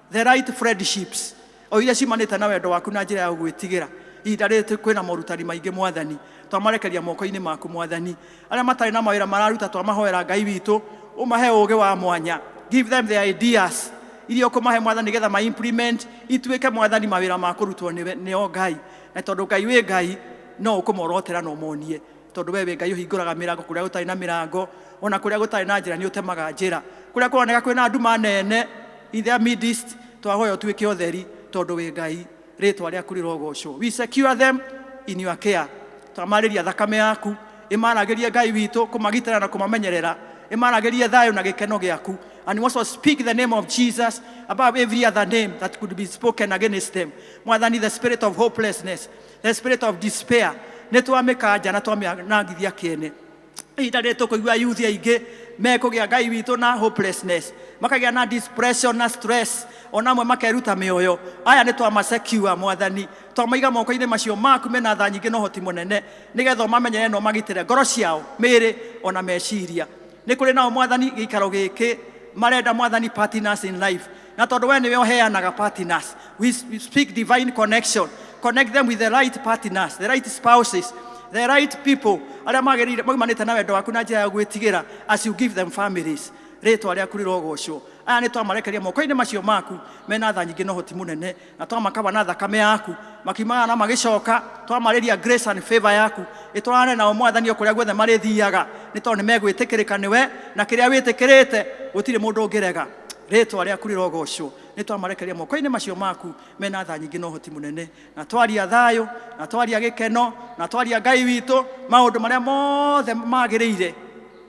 the right friendships, o iria ciumanĩte na wendo waku na njĩra ya gũgwĩtigĩra. Ihinda rĩrĩ kwĩna morutani maingĩ Mwathani, twamarekeria moko-inĩ maku Mwathani. Arĩa matarĩ na mawĩra mararuta, twamahoera Ngai witũ ũmahe ũũgĩ wa mwanya. Give them the ideas iria ũkũmahe Mwathani, nĩgetha ma implement ituĩke Mwathani mawĩra ma kũrutwo nĩwe nĩo Ngai. Na tondũ Ngai wĩ Ngai, no ũkũmorotera na ũmonie, tondũ we wĩ Ngai ũhingũraga mĩrango kũrĩa gũtarĩ na mĩrango, ona kũrĩa gũtarĩ na njĩra nĩ ũtemaga njĩra. Kũrĩa kũroneka kwĩna nduma nene in their midst, twahoya ũtuĩke ũtheri, tondũ wĩ Ngai. Rĩtwa rĩaku rĩrogocwo. We secure them in your care. Twamarĩria thakame yaku ĩmaragĩrie, Ngai witũ, kũmagitĩra na kũmamenyerera, ĩmaragĩrie thayũ na gĩkeno gĩaku. And we also speak the name of Jesus above every other name that could be spoken against them. Mwathani, the spirit of hopelessness, the spirit of despair, nĩ twamĩkanja na twamĩanangithia kĩene. Ihinda rĩrĩ tũkũigua youth aingĩ mekũgĩa, Ngai witũ, na hopelessness, makagĩa na depression na stress, ona amwe makeruta mĩoyo. Aya nĩ twama-secure Mwathani, twamaiga moko-inĩ macio maku mena tha nyingĩ na ũhoti mũnene, nĩgetha ũmamenyere na ũmagitĩre ngoro ciao, mĩĩrĩ ona meciria. Nĩ kũrĩ nao Mwathani gĩikaro gĩkĩ marenda Mwathani partners in life, na tondũ we nĩwe ũheanaga partners, we speak divine connection. Connect them with the right partners, the right spouses, the right people arĩa magĩrĩire maumanĩte na wendo waku na njĩra ya gwĩtigĩra, as you give them families. Rĩtwa rĩaku rĩrogocwo. Aya nĩ twamarekeria moko-inĩ macio maku mena tha nyingĩ na ũhoti mũnene, na twamakaba na thakame yaku makiumagara na magĩcoka. Twamarĩria grace and favor yaku ĩtwarane nao Mwathani o kũrĩa guothe marĩthiaga, nĩ tondũ nĩ megwĩtĩkĩrĩka nĩwe, na kĩrĩa wĩtĩkĩrĩte gũtirĩ mũndũ ũngĩrega. Rĩtwa rĩaku rĩrogocwo. Nĩ twamarekeria moko-inĩ macio maku mena tha nyingĩ na ũhoti mũnene, na twaria thayũ, na twaria gĩkeno, na twaria, Ngai witũ, maũndũ marĩa mothe magĩrĩire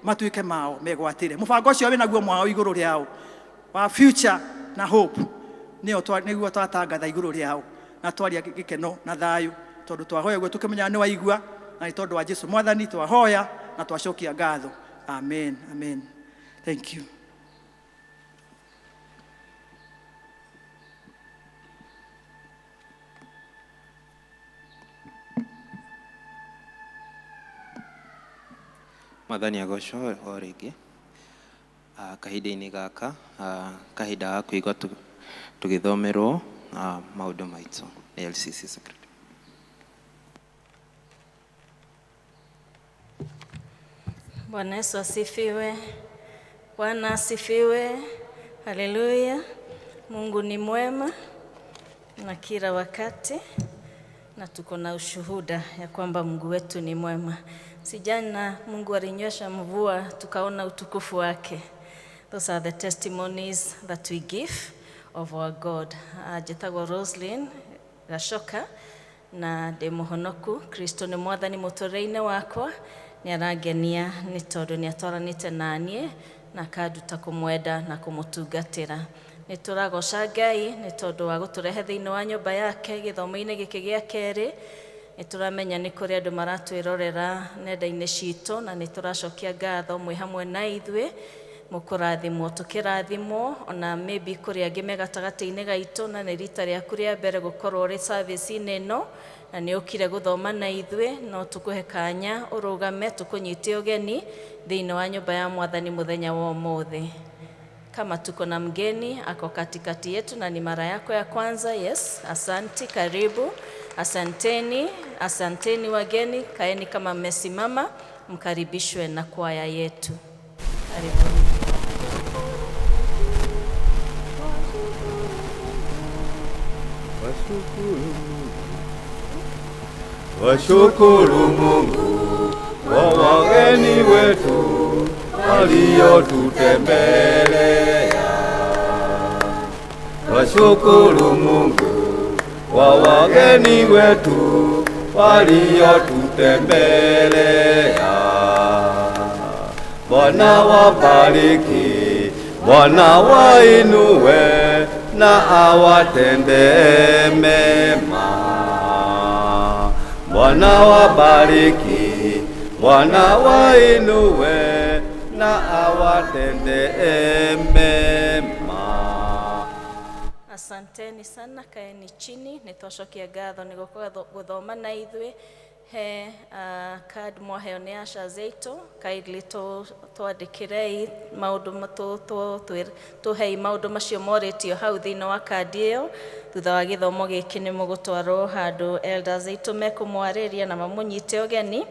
matuĩke mao, megwatĩre mũbango ũcio wĩnaguo mwao igũrũ rĩao wa future na hope. Nĩyo nĩguo twatangatha igũrũ rĩao, na twaria gĩkeno na thayũ, tondũ twahoya guo tũkĩmenyaga nĩ waigua, na nĩ tondũ wa Jesu Mwathani twahoya na twacokia ngatho. Amen, amen. Thank you. Mwathani agocwo o rĩngĩ. Kahinda-inĩ gaka, kahinda ga kũigua tũgĩthomerwo maũndũ maitũ nĩ LCC Secretary. Bwana Yesu asifiwe. Bwana asifiwe. Haleluya. Mungu ni mwema na kila wakati, na tuko na ushuhuda ya kwamba Mungu wetu ni mwema. Si jana Mungu alinyesha mvua tukaona utukufu wake. Those are the testimonies that we give of our God. Njĩtagwo Roslyn Gacoka na ndĩ mũhonoku. Kristo nĩ mwathani mũtũrĩre-inĩ wakwa, nĩ arangenia nĩ tondũ nĩ atwaranĩte na niĩ na akanduta kũmwenda na kũmũtungatĩra. Nĩ tũragoca Ngai nĩ tondũ wa gũtũrehe thĩinĩ wa nyũmba yake gĩthomo-inĩ gĩkĩ gĩa kerĩ. Nĩ tũramenya nĩ kũrĩ andũ maratwĩrorera nenda-inĩ citũ, na nĩ tũracokia ngatho mwĩ hamwe na ithuĩ, mũkũrathimwo tũkĩrathimwo. Ona maybe kũrĩ angĩ me gatagatĩ-inĩ gaitũ na nĩ rita rĩaku rĩa mbere gũkorwo ũrĩ service-inĩ ĩno na nĩ ũkire gũthoma na ithuĩ, no tũkũhe kanya ũrũgame tũkũnyite ũgeni thĩinĩ wa nyũmba ya mwathani mũthenya wa ũmũthĩ. Kama tuko na mgeni ako katikati yetu na ni mara yako ya kwanza, yes, asanti, karibu, asanteni, asanteni wageni, kaeni kama mmesimama, mkaribishwe na kwaya yetu. Karibuni. Washukuru Mungu kwa wageni wetu waliotutembelea. Washukuru Mungu kwa wageni wetu waliotutembelea. Bwana wabariki, Bwana wainue na awatendee mema. Bwana wabariki, Bwana wainue na awatendee mema. Asanteni sana, kaeni chini. Nĩ twacokia ngatho nĩ gũka gũthoma na ithuĩ. He card mwaheo nĩ Asha Zeito, kindly twandĩkĩrei maũndũ tũhei maũndũ macio morĩtio hau thĩinĩ wa kandi ĩyo. Thutha wa gĩthomo gĩkĩ nĩ mũgũtwarwo handũ elders aitũ mekũmwarĩria na mamũnyite ũgeni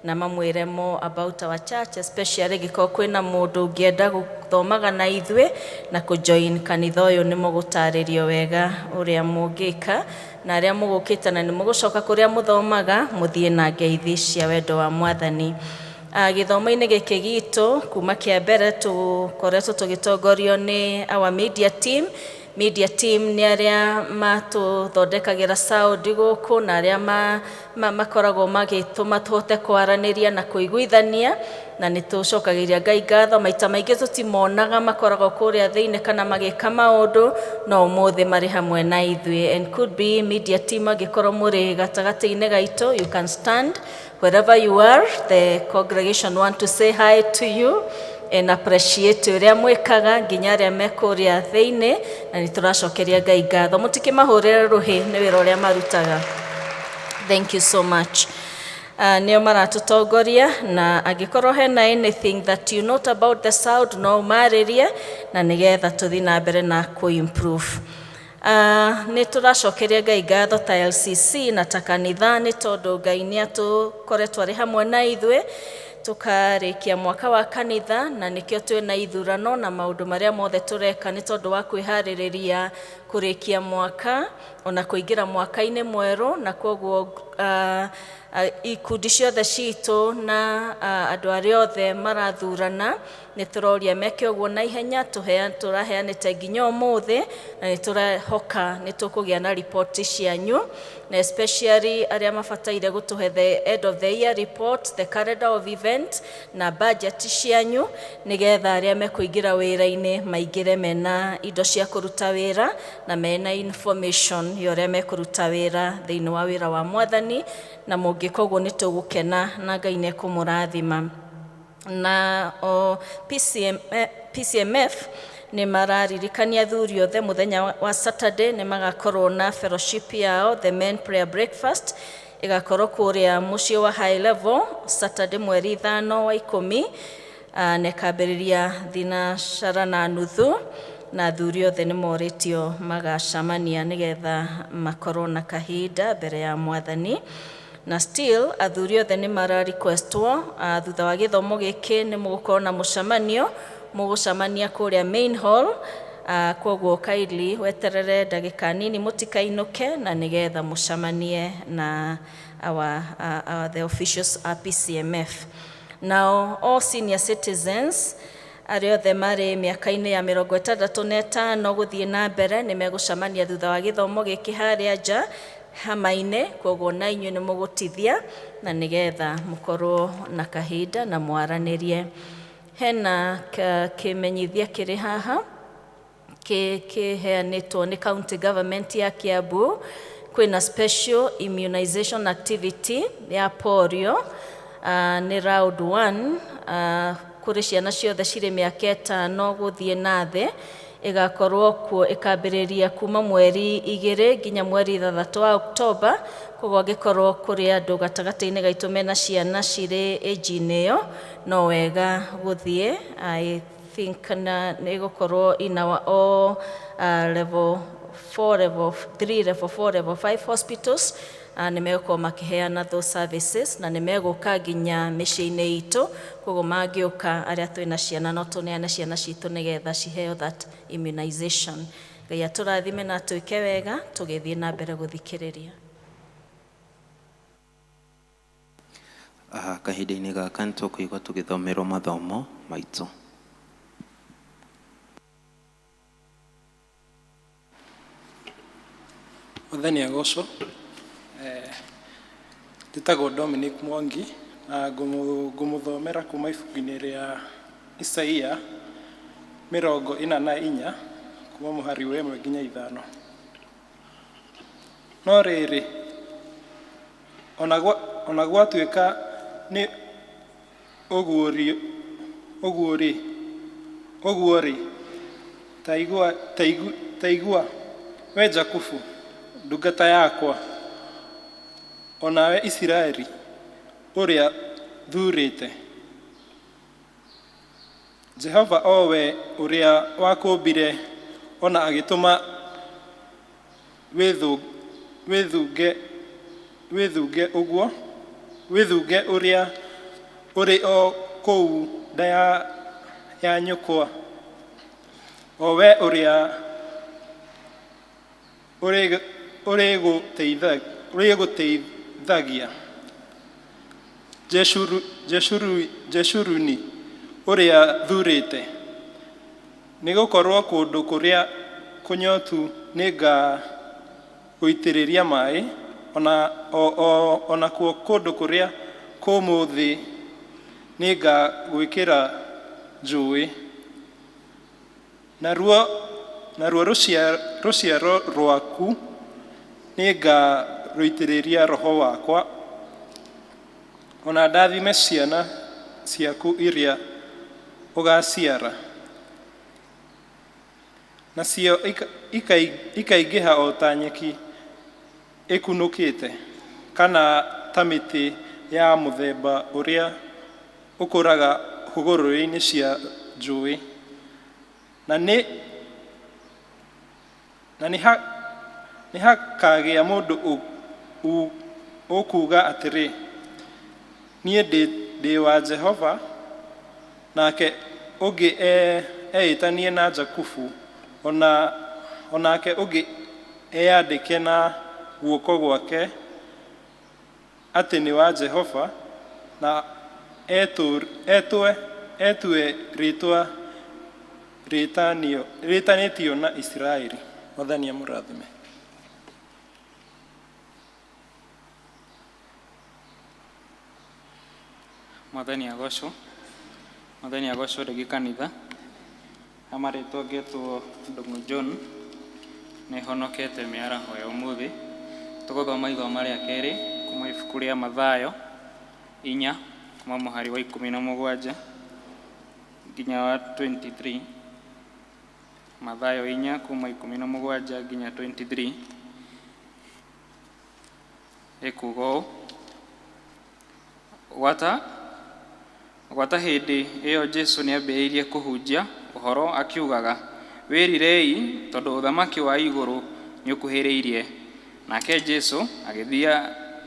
na mamwĩre more about our church, especially gĩkorwo kwĩna mũndũ ũngĩenda gũthomaga na ithuĩ na kũjoin kanitha ũyũ, nĩ mũgũtarĩrio wega ũrĩa mũngĩka, na arĩa mũgũkĩte na nĩ mũgũcoka kũrĩa mũthomaga mũthiĩ na ngeithi cia wendo wa mwathani. Gĩthomo-inĩ gĩkĩ gitũ kuma kĩa mbere tũkoretwo tũgĩtongorio nĩ our media team. Media team nĩ arĩa matũthondekagĩra sound gũkũ na arĩa makoragwo magĩtũma tũhote kwaranĩria na kũiguithania, na nĩ tũcokagĩria Ngai ngatho. Maita maingĩ tũtimonaga, makoragwo kũrĩa thĩinĩ kana magĩka maũndũ, no ũmũthĩ marĩ hamwe na ithuĩ. And could be media team, angĩkorwo mũrĩ gatagatĩ-inĩ gaitũ, you can stand wherever you are. The congregation want to say hi to you and appreciate ũrĩa mwĩkaga nginya arĩa me kũrĩa thĩinĩ, na nĩ tũracokeria Ngai ngatho. Mũtikĩmahũrĩre rũhĩ nĩ wĩra ũrĩa marutaga. Thank you so much. Nĩo maratũtongoria, na angĩkorwo hena anything that you note about the sound, no ũmarĩrie na nĩgetha tũthiĩ na mbere na kũ-improve. Nĩ tũracokeria Ngai ngatho ta LCC na ta kanitha nĩ tondũ Ngai nĩ atũkoretwo arĩ hamwe na ithuĩ tũkarĩkia mwaka wa kanitha, na nĩkĩo twĩna ithurano na maũndũ marĩa mothe tũreka nĩ tondũ wa kwĩharĩrĩria kũrĩkia mwaka ona kũingĩra mwaka-inĩ mwerũ. Na koguo ikundi ciothe citũ na andũ arĩa othe marathurana nĩ tũroria meke ũguo na ihenya. Tũraheanĩte nginya ũmũthĩ, na nĩ tũrehoka nĩ tũkũgĩa na ripoti cianyu, na especially arĩa mabataire gũtũhe the end of the year report, the calendar of event na budget cianyu, nĩgetha arĩa mekũingĩra wĩra-inĩ maingĩre mena indo cia kũruta wĩra na mena information ya ũrĩa mekũruta wĩra thĩinĩ wa wĩra wa mwathani. Na mũngĩka ũguo nĩ tũgũkena na Ngai nĩ ekũmũrathima. Na o PCM, PCMF nĩ mararirikania athuri othe mũthenya wa Saturday nĩ magakorwo na fellowship yao, the men prayer breakfast. Ĩgakorwo kũrĩa mũciĩ wa High Level Saturday mweri 5 wa 10, na ĩkambĩrĩria 3:30, na athuri othe nĩ morĩtio magacamania nĩgetha makorwo na kahinda mbere ya Mwathani. Na still athuri othe nĩ mara requestwo, thutha wa gĩthomo gĩkĩ nĩ mũgũkorwo na mũcemanio, mũgũcemania kũrĩa main hall. Koguo kindly weterere ndagĩka nini, mũtikainũke, na nĩgetha mũcemanie na our the officials a PCMF. Now all senior citizens arĩa othe marĩ mĩaka-inĩ ya 65 gũthiĩ na mbere nĩ megũcemania thutha wa gĩthomo gĩkĩ harĩa nja hama-inĩ. Koguo na inyuĩ nĩ mũgũtithia na nĩgetha mũkorwo na kahinda na mwaranĩrie. Hena kĩmenyithia kĩrĩ haha kĩheanĩtwo nĩ county government ya Kiambu. Kwĩna special immunization activity ya polio, nĩ round 1, kũrĩ ciana ciothe cirĩ mĩaka 5 gũthiĩ na thĩ. Ĩgakorwo kuo ĩkambĩrĩria kuma mweri 2 nginya mweri 6 wa Oktoba. Koguo angĩkorwo kũrĩ andũ gatagatĩ-inĩ gaitũ mena ciana cirĩ age-inĩ ĩyo, no wega gũthiĩ. I think na nĩ ĩgũkorwo in our all level 4, level 3, level 4, level 5 hospitals, nĩ megũkorwo makĩheana those services na nĩ megũka nginya mĩciĩ-inĩ itũ. Koguo mangĩũka, arĩa twĩna ciana, no tũneane ciana citũ nĩgetha ciheo that immunization. Ngai atũrathime na atwĩke wega tũgĩthiĩ na mbere gũthikĩrĩria. Kahinda-inĩ gaka nĩ tũkũigua tũgĩthomerwo mathomo maitũ. Mwathani agocwo. Njĩtagwo Dominic Mwangi na ngũmũthomera kuma ibuku-inĩ rĩa Isaia 44, kuma mũhari wa 1 nginya 5. No rĩrĩ, ona gwatuĩka nĩ ũguo-rĩ, ta igua, we Jakubu, ndungata yakwa, o nawe Isiraeli, ũrĩa thuurĩte. Jehova, o we ũrĩa wakũũmbire ona agĩtũma wĩthunge ũguo, wĩthunge ũrĩa ũrĩ o kũu nda ya nyũkwa, o we ũrĩa ũrĩgũteithagia, Jeshuruni ũrĩa thuurĩte. Nĩgũkorwo kũndũ kũrĩa kũnyotu nĩngagũitĩrĩria maĩ, o nakuo kũndũ kũrĩa kũmũ thĩ nĩngagwĩkĩra njũũĩ, naruo rũciaro rwaku nĩngarũitĩrĩria Roho wakwa, ona ndathime ciana ciaku iria ũgaaciara, nacio ikaingĩha o ta nyeki ĩkunũkĩte, kana ta mĩtĩ ya mũthemba ũrĩa ũkũraga hũgũrũrũ-inĩ cia njũũĩ. Na nĩ hakagĩa mũndũ ũkuuga atĩrĩ, 'Niĩ ndĩ wa Jehova,' nake ũngĩ eĩtanie na Jakubu, o nake ũngĩ eyandĩke na guoko gwake atĩ nĩ wa Jehova, na etue rĩĩtwa rĩĩtanĩtio na Isiraeli." Mwathani amũrathime. Mwathani agocwo. Mwathani agocwo rĩngĩ kanitha. Amarĩtwo ngetwo Ndung'u John, nĩ honokete mĩaraho ya ũmũthĩ. Tũgũthoma ithoma rĩa kerĩ kuma ibuku rĩa Mathayo 4, kuma mũhari wa 17 nginya wa 23. Mathayo 4, kuma 17 nginya 23. Ĩkuuga ũũ: Gwata hĩndĩ ĩyo Jesũ nĩambĩrĩirie kũhunjia ũhoro akiugaga, "Wĩrirei, tondũ ũthamaki wa igũrũ nĩũkuhĩrĩirie." Nake Jesũ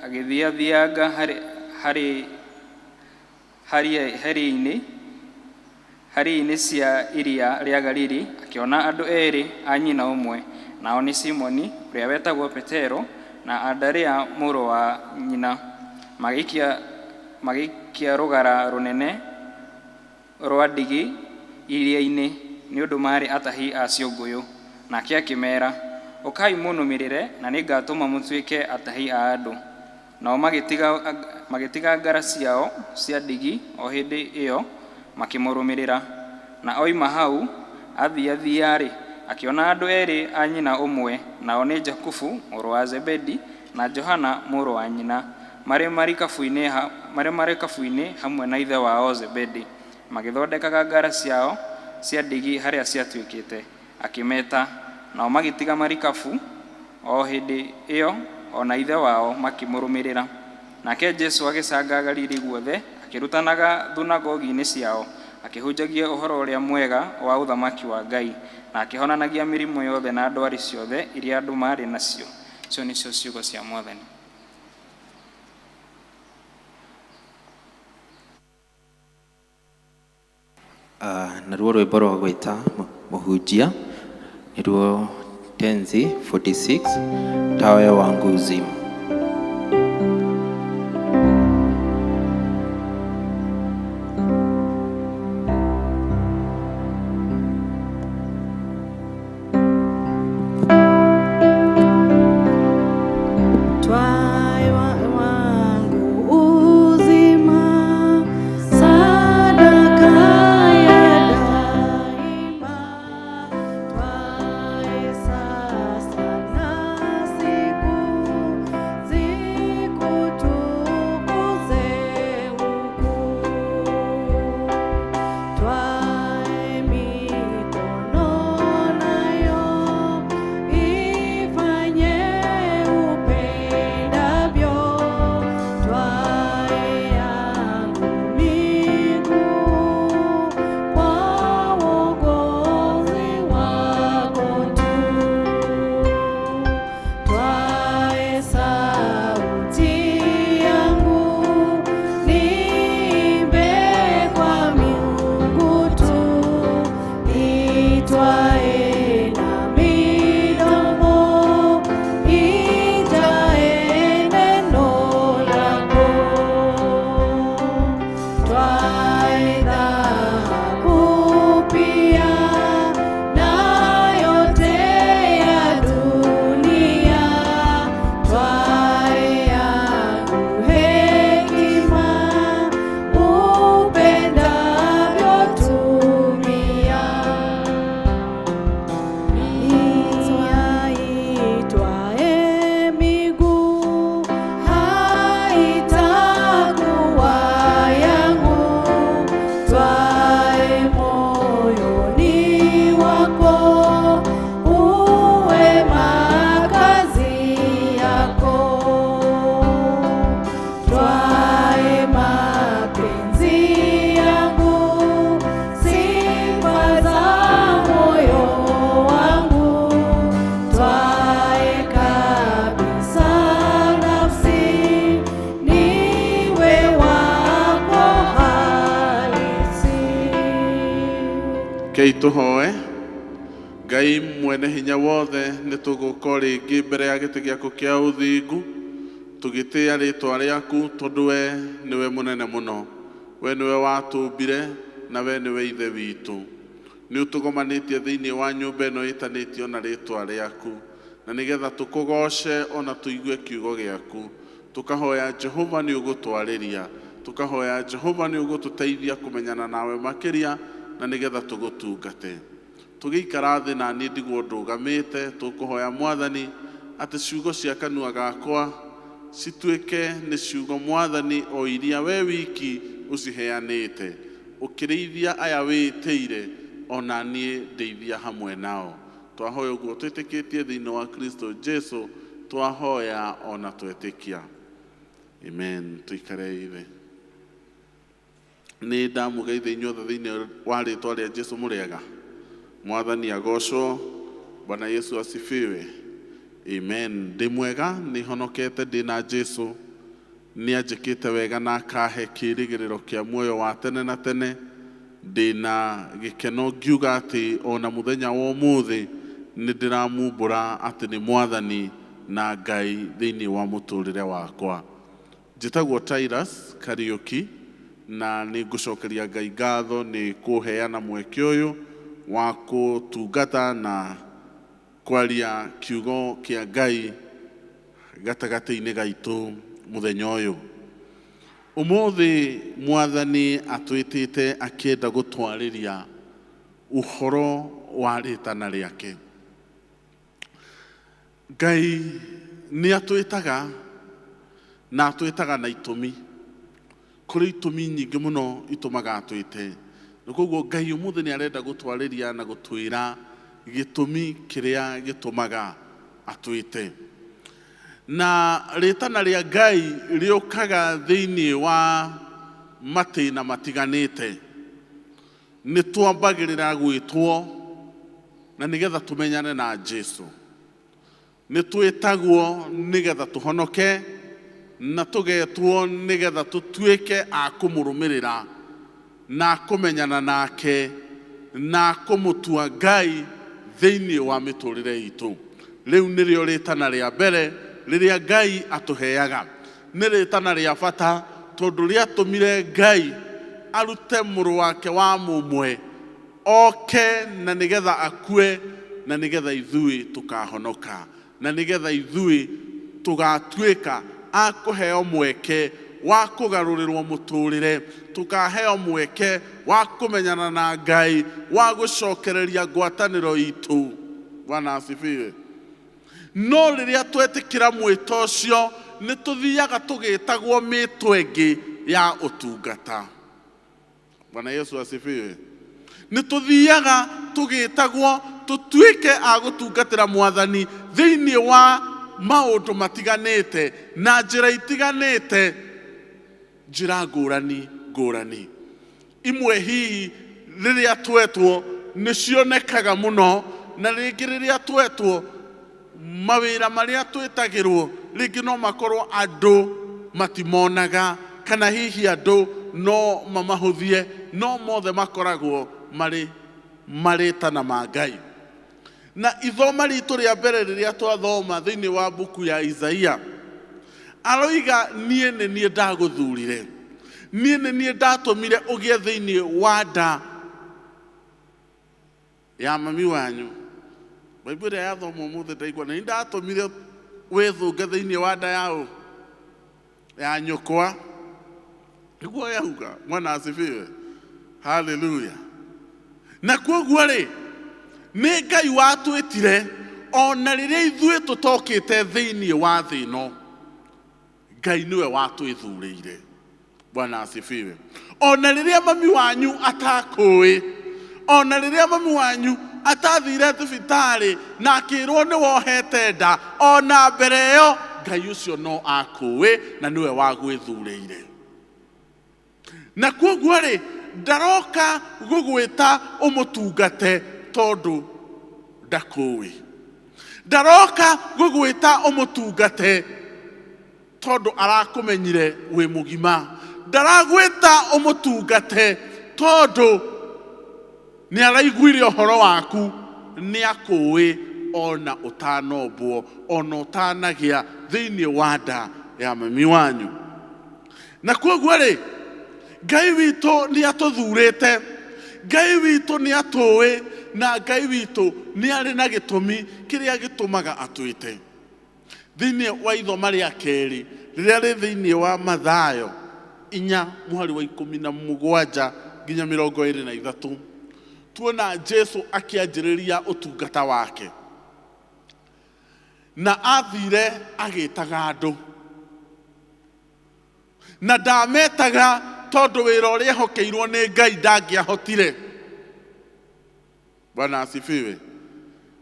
agĩthiathianga hariĩ-inĩ cia iria rĩa Galili, akĩona andũ eerĩ a nyina ũmwe, nao nĩ Simoni ũrĩa wetagwo Petero, na Anderea mũrũ wa nyina, magĩikia rũgara rũnene rwa ndigi iria-inĩ, nĩ ũndũ maarĩ atahi a ciũngũyũ. Nake akĩmeera, "Ũkai mũnũmĩrĩre, na nĩngatũma mũtuĩke atahi a andũ." Nao magĩtiga ngara ciao cia ndigi o hĩndĩ ĩyo, makĩmũrũmĩrĩra. Na oima hau athiathia-rĩ, akĩona andũ eerĩ a nyina ũmwe, nao nĩ Jakubu mũrũ wa Zebedi na Johana mũrũ wa nyina, marĩ marikabu-inĩ hamwe na ithe wao Zebedi, magĩthondekaga ngara ciao cia ndigi harĩa ciatuĩkĩte. Akĩmeeta, nao magĩtiga marikabu o hĩndĩ ĩyo o na ithe wao makĩmũrũmĩrĩra. Nake Jesũ agĩcanga Galili guothe, akĩrutanaga thunagogi-inĩ ciao, akĩhunjagia ũhoro-ũrĩa-mwega wa ũthamaki wa Ngai, na akĩhonanagia mĩrimũ yothe na ndwari ciothe iria andũ maarĩ nacio. Icio nĩcio ciugo cia Mwathani. Naruo rwĩmbo rwa gwĩta mũhunjia nĩruo tenzi 46, Tawe Wangu Uzima. Twae wangu uzima, sadaka ya daima, twae sasa na siku zikutukuze huku, twae mikono nayo ifanye upendavyo, twae yangu miguu kwa wokozi wako tu, twae sauti yangu niimbe kwa miungu tu, itwae na midomo ijae neno lako, twae dhahabu pia na yote ya dunia, twae yangu hekima upendavyo tumia. Itwae miguu haitakuwa yangu, twae moyoni wako uwe makazi yako, twae mapenzi yangu sifa za moyo wangu, twae kabisa nafsi niwe wako halisi. Kei tũhoe. Ngai mwene hinya wothe, nĩ tũgũka o rĩngĩ mbere ya gĩtĩ gĩaku kĩa ũthingu tũgĩtĩĩa rĩtwa rĩaku, tondũ we nĩwe mũnene mũno, we nĩwe watũmbire na we nĩwe ithe witũ. Nĩ ũtũgomanĩtie thĩinĩ wa nyũmba ĩno ĩtanĩtio na rĩtwa rĩaku, na nĩgetha tũkũgoce ona tũigue kiugo gĩaku. Tũkahoya Jehova nĩ ũgũtwarĩria, tũkahoya Jehova nĩ ũgũtũteithia kũmenyana nawe makĩria, na nĩgetha tũgũtungate. Tũgĩikara thĩ na niĩ ndigwo ndũgamĩte, tũkũhoya Mwathani atĩ ciugo cia kanua gakwa cituĩke nĩ ciugo, Mwathani, o iria we wiki ũciheanĩte. Ũkĩrĩithia aya wĩtĩire, ona niĩ ndeithia hamwe nao. Twahoya ũguo twĩtĩkĩtie thĩinĩ wa Kristo Jesu, twahoya ona twetĩkia. Amen. Tũikare ithe. Nĩ ndamũgeithia inyuothe thĩinĩ wa rĩtwa rĩa Jesu mũrĩega. Mwathani agocwo. Bwana Yesu asifiwe. Amen. Ndĩ mwega, nĩ honokete ndĩ na Jesu. Nĩ anjĩkĩte wega na akahe kĩĩrĩgĩrĩro kĩa muoyo wa tene na tene. Ndĩ na gĩkeno ngiuga atĩ ona mũthenya wa ũmũthĩ nĩ ndĩramumbũra atĩ nĩ Mwathani na Ngai thĩinĩ wa mũtũrĩre wakwa. Njĩtagwo Titus Kariũki na nĩ ngũcokeria Ngai ngatho nĩ kũheana mweke ũyũ wa kũtungata na kwaria kiugo kĩa Ngai gatagatĩ-inĩ gaitũ mũthenya ũyũ. Ũmũthĩ Mwathani atwĩtĩte akĩenda gũtwarĩria ũhoro wa rĩtana rĩake. Ngai nĩ atwĩtaga na atwĩtaga na itũmi. Kũrĩ itũmi nyingĩ mũno itũmaga atwĩte. Na koguo Ngai ũmũthĩ nĩ arenda gũtwarĩria na gũtwĩra gĩtũmi kĩrĩa gĩtũmaga atwĩte. Na rĩtana rĩa Ngai rĩũkaga thĩinĩ wa matĩna matiganĩte. Nĩ twambagĩrĩra gwĩtwo na nĩgetha tũmenyane na Jesu. Nĩ twĩtagwo nĩgetha tũhonoke na tũgetwo nĩgetha tũtuĩke a kũmũrũmĩrĩra na kũmenyana nake na kũmũtua Ngai thĩinĩ wa mĩtũrĩre itũ. Rĩu nĩrĩo rĩtana rĩa mbere rĩrĩa Ngai atũheaga. Nĩ rĩtana rĩa bata tondũ rĩatũmire Ngai arute mũrũ wake wa mũmwe oke na nĩgetha akue na nĩgetha ithuĩ tũkahonoka na nĩgetha ithuĩ tũgatuĩka a kũheo mweke wa kũgarũrĩrwo mũtũrĩre, tũkaheo mweke wa kũmenyana na Ngai, wa gũcokereria ngwatanĩro itũ. Bwana asifiwe. No rĩrĩa twetĩkĩra mwĩto ũcio nĩ tũthiaga tũgĩtagwo mĩtwe ĩngĩ ya ũtungata. Bwana Yesu asifiwe. Nĩ tũthiaga tũgĩtagwo tũtuĩke a gũtungatĩra Mwathani thĩinĩ wa maũndũ matiganĩte na njĩra itiganĩte, njĩra ngũrani ngũrani. Imwe hihi rĩrĩa twetwo nĩ cionekaga mũno, na rĩngĩ rĩrĩa twetwo mawĩra marĩa twĩtagĩrwo rĩngĩ no makorwo andũ matimonaga kana hihi andũ no mamahũthie, no mothe makoragwo marĩ marĩtana ma Ngai. Na ithoma ritũ rĩa mbere rĩrĩa twathoma thĩinĩ wa mbuku ya Isaia, aroiga niĩ nĩ niĩ ndagũthurire, niĩ nĩ niĩ ndatũmire ũgĩe thĩinĩ wa nda ya mami wanyu. Baibũ ĩrĩa yathoma ũmũthĩ ndaigua nĩ ndatũmire wĩthũnge thĩinĩ wa nda ya ũ ya nyũkwa. Nĩguo yauga. Mwana asifiwe. Haleluya. Na koguo rĩ, nĩ Ngai watwĩtire ona rĩrĩa ithuĩ tũtokĩte thĩinĩ wa thĩ ĩno, Ngai nĩwe watwĩthurĩire. Bwana asifiwe. Ona rĩrĩa mami wanyu atakũĩ, ona rĩrĩa mami wanyu atathire thibitarĩ na akĩrwo nĩ wohete nda, ona mbere ĩyo Ngai ũcio no akũĩ na nĩwe wagwĩthurĩire. Na koguo rĩ, ndaroka gũgwĩta ũmũtungate tondũ ndakũĩ. Ndaroka gũgwĩta ũmũtungate tondũ arakũmenyire wĩ mũgima. Ndaragwĩta ũmũtungate tondũ nĩ araiguire ũhoro waku, nĩ akũĩ ona ũtanombwo, ona ũtanagĩa thĩinĩ wa nda ya mami wanyu. Na koguo rĩ, Ngai witũ nĩ atũthurĩte, Ngai witũ nĩ atũĩ, na Ngai witũ nĩ arĩ na gĩtũmi kĩrĩa gĩtũmaga atwĩte. Thĩinĩ wa ithoma rĩa kerĩ rĩrĩa rĩ thĩinĩ wa Mathayo 4 mũhari wa 17 nginya 23, tuona Jesu akĩanjĩrĩria ũtungata wake. Na athire agĩtaga andũ. Na ndametaga tondũ wĩra ũrĩa ehokeirwo nĩ Ngai ndangĩahotire. Bwana asifiwe.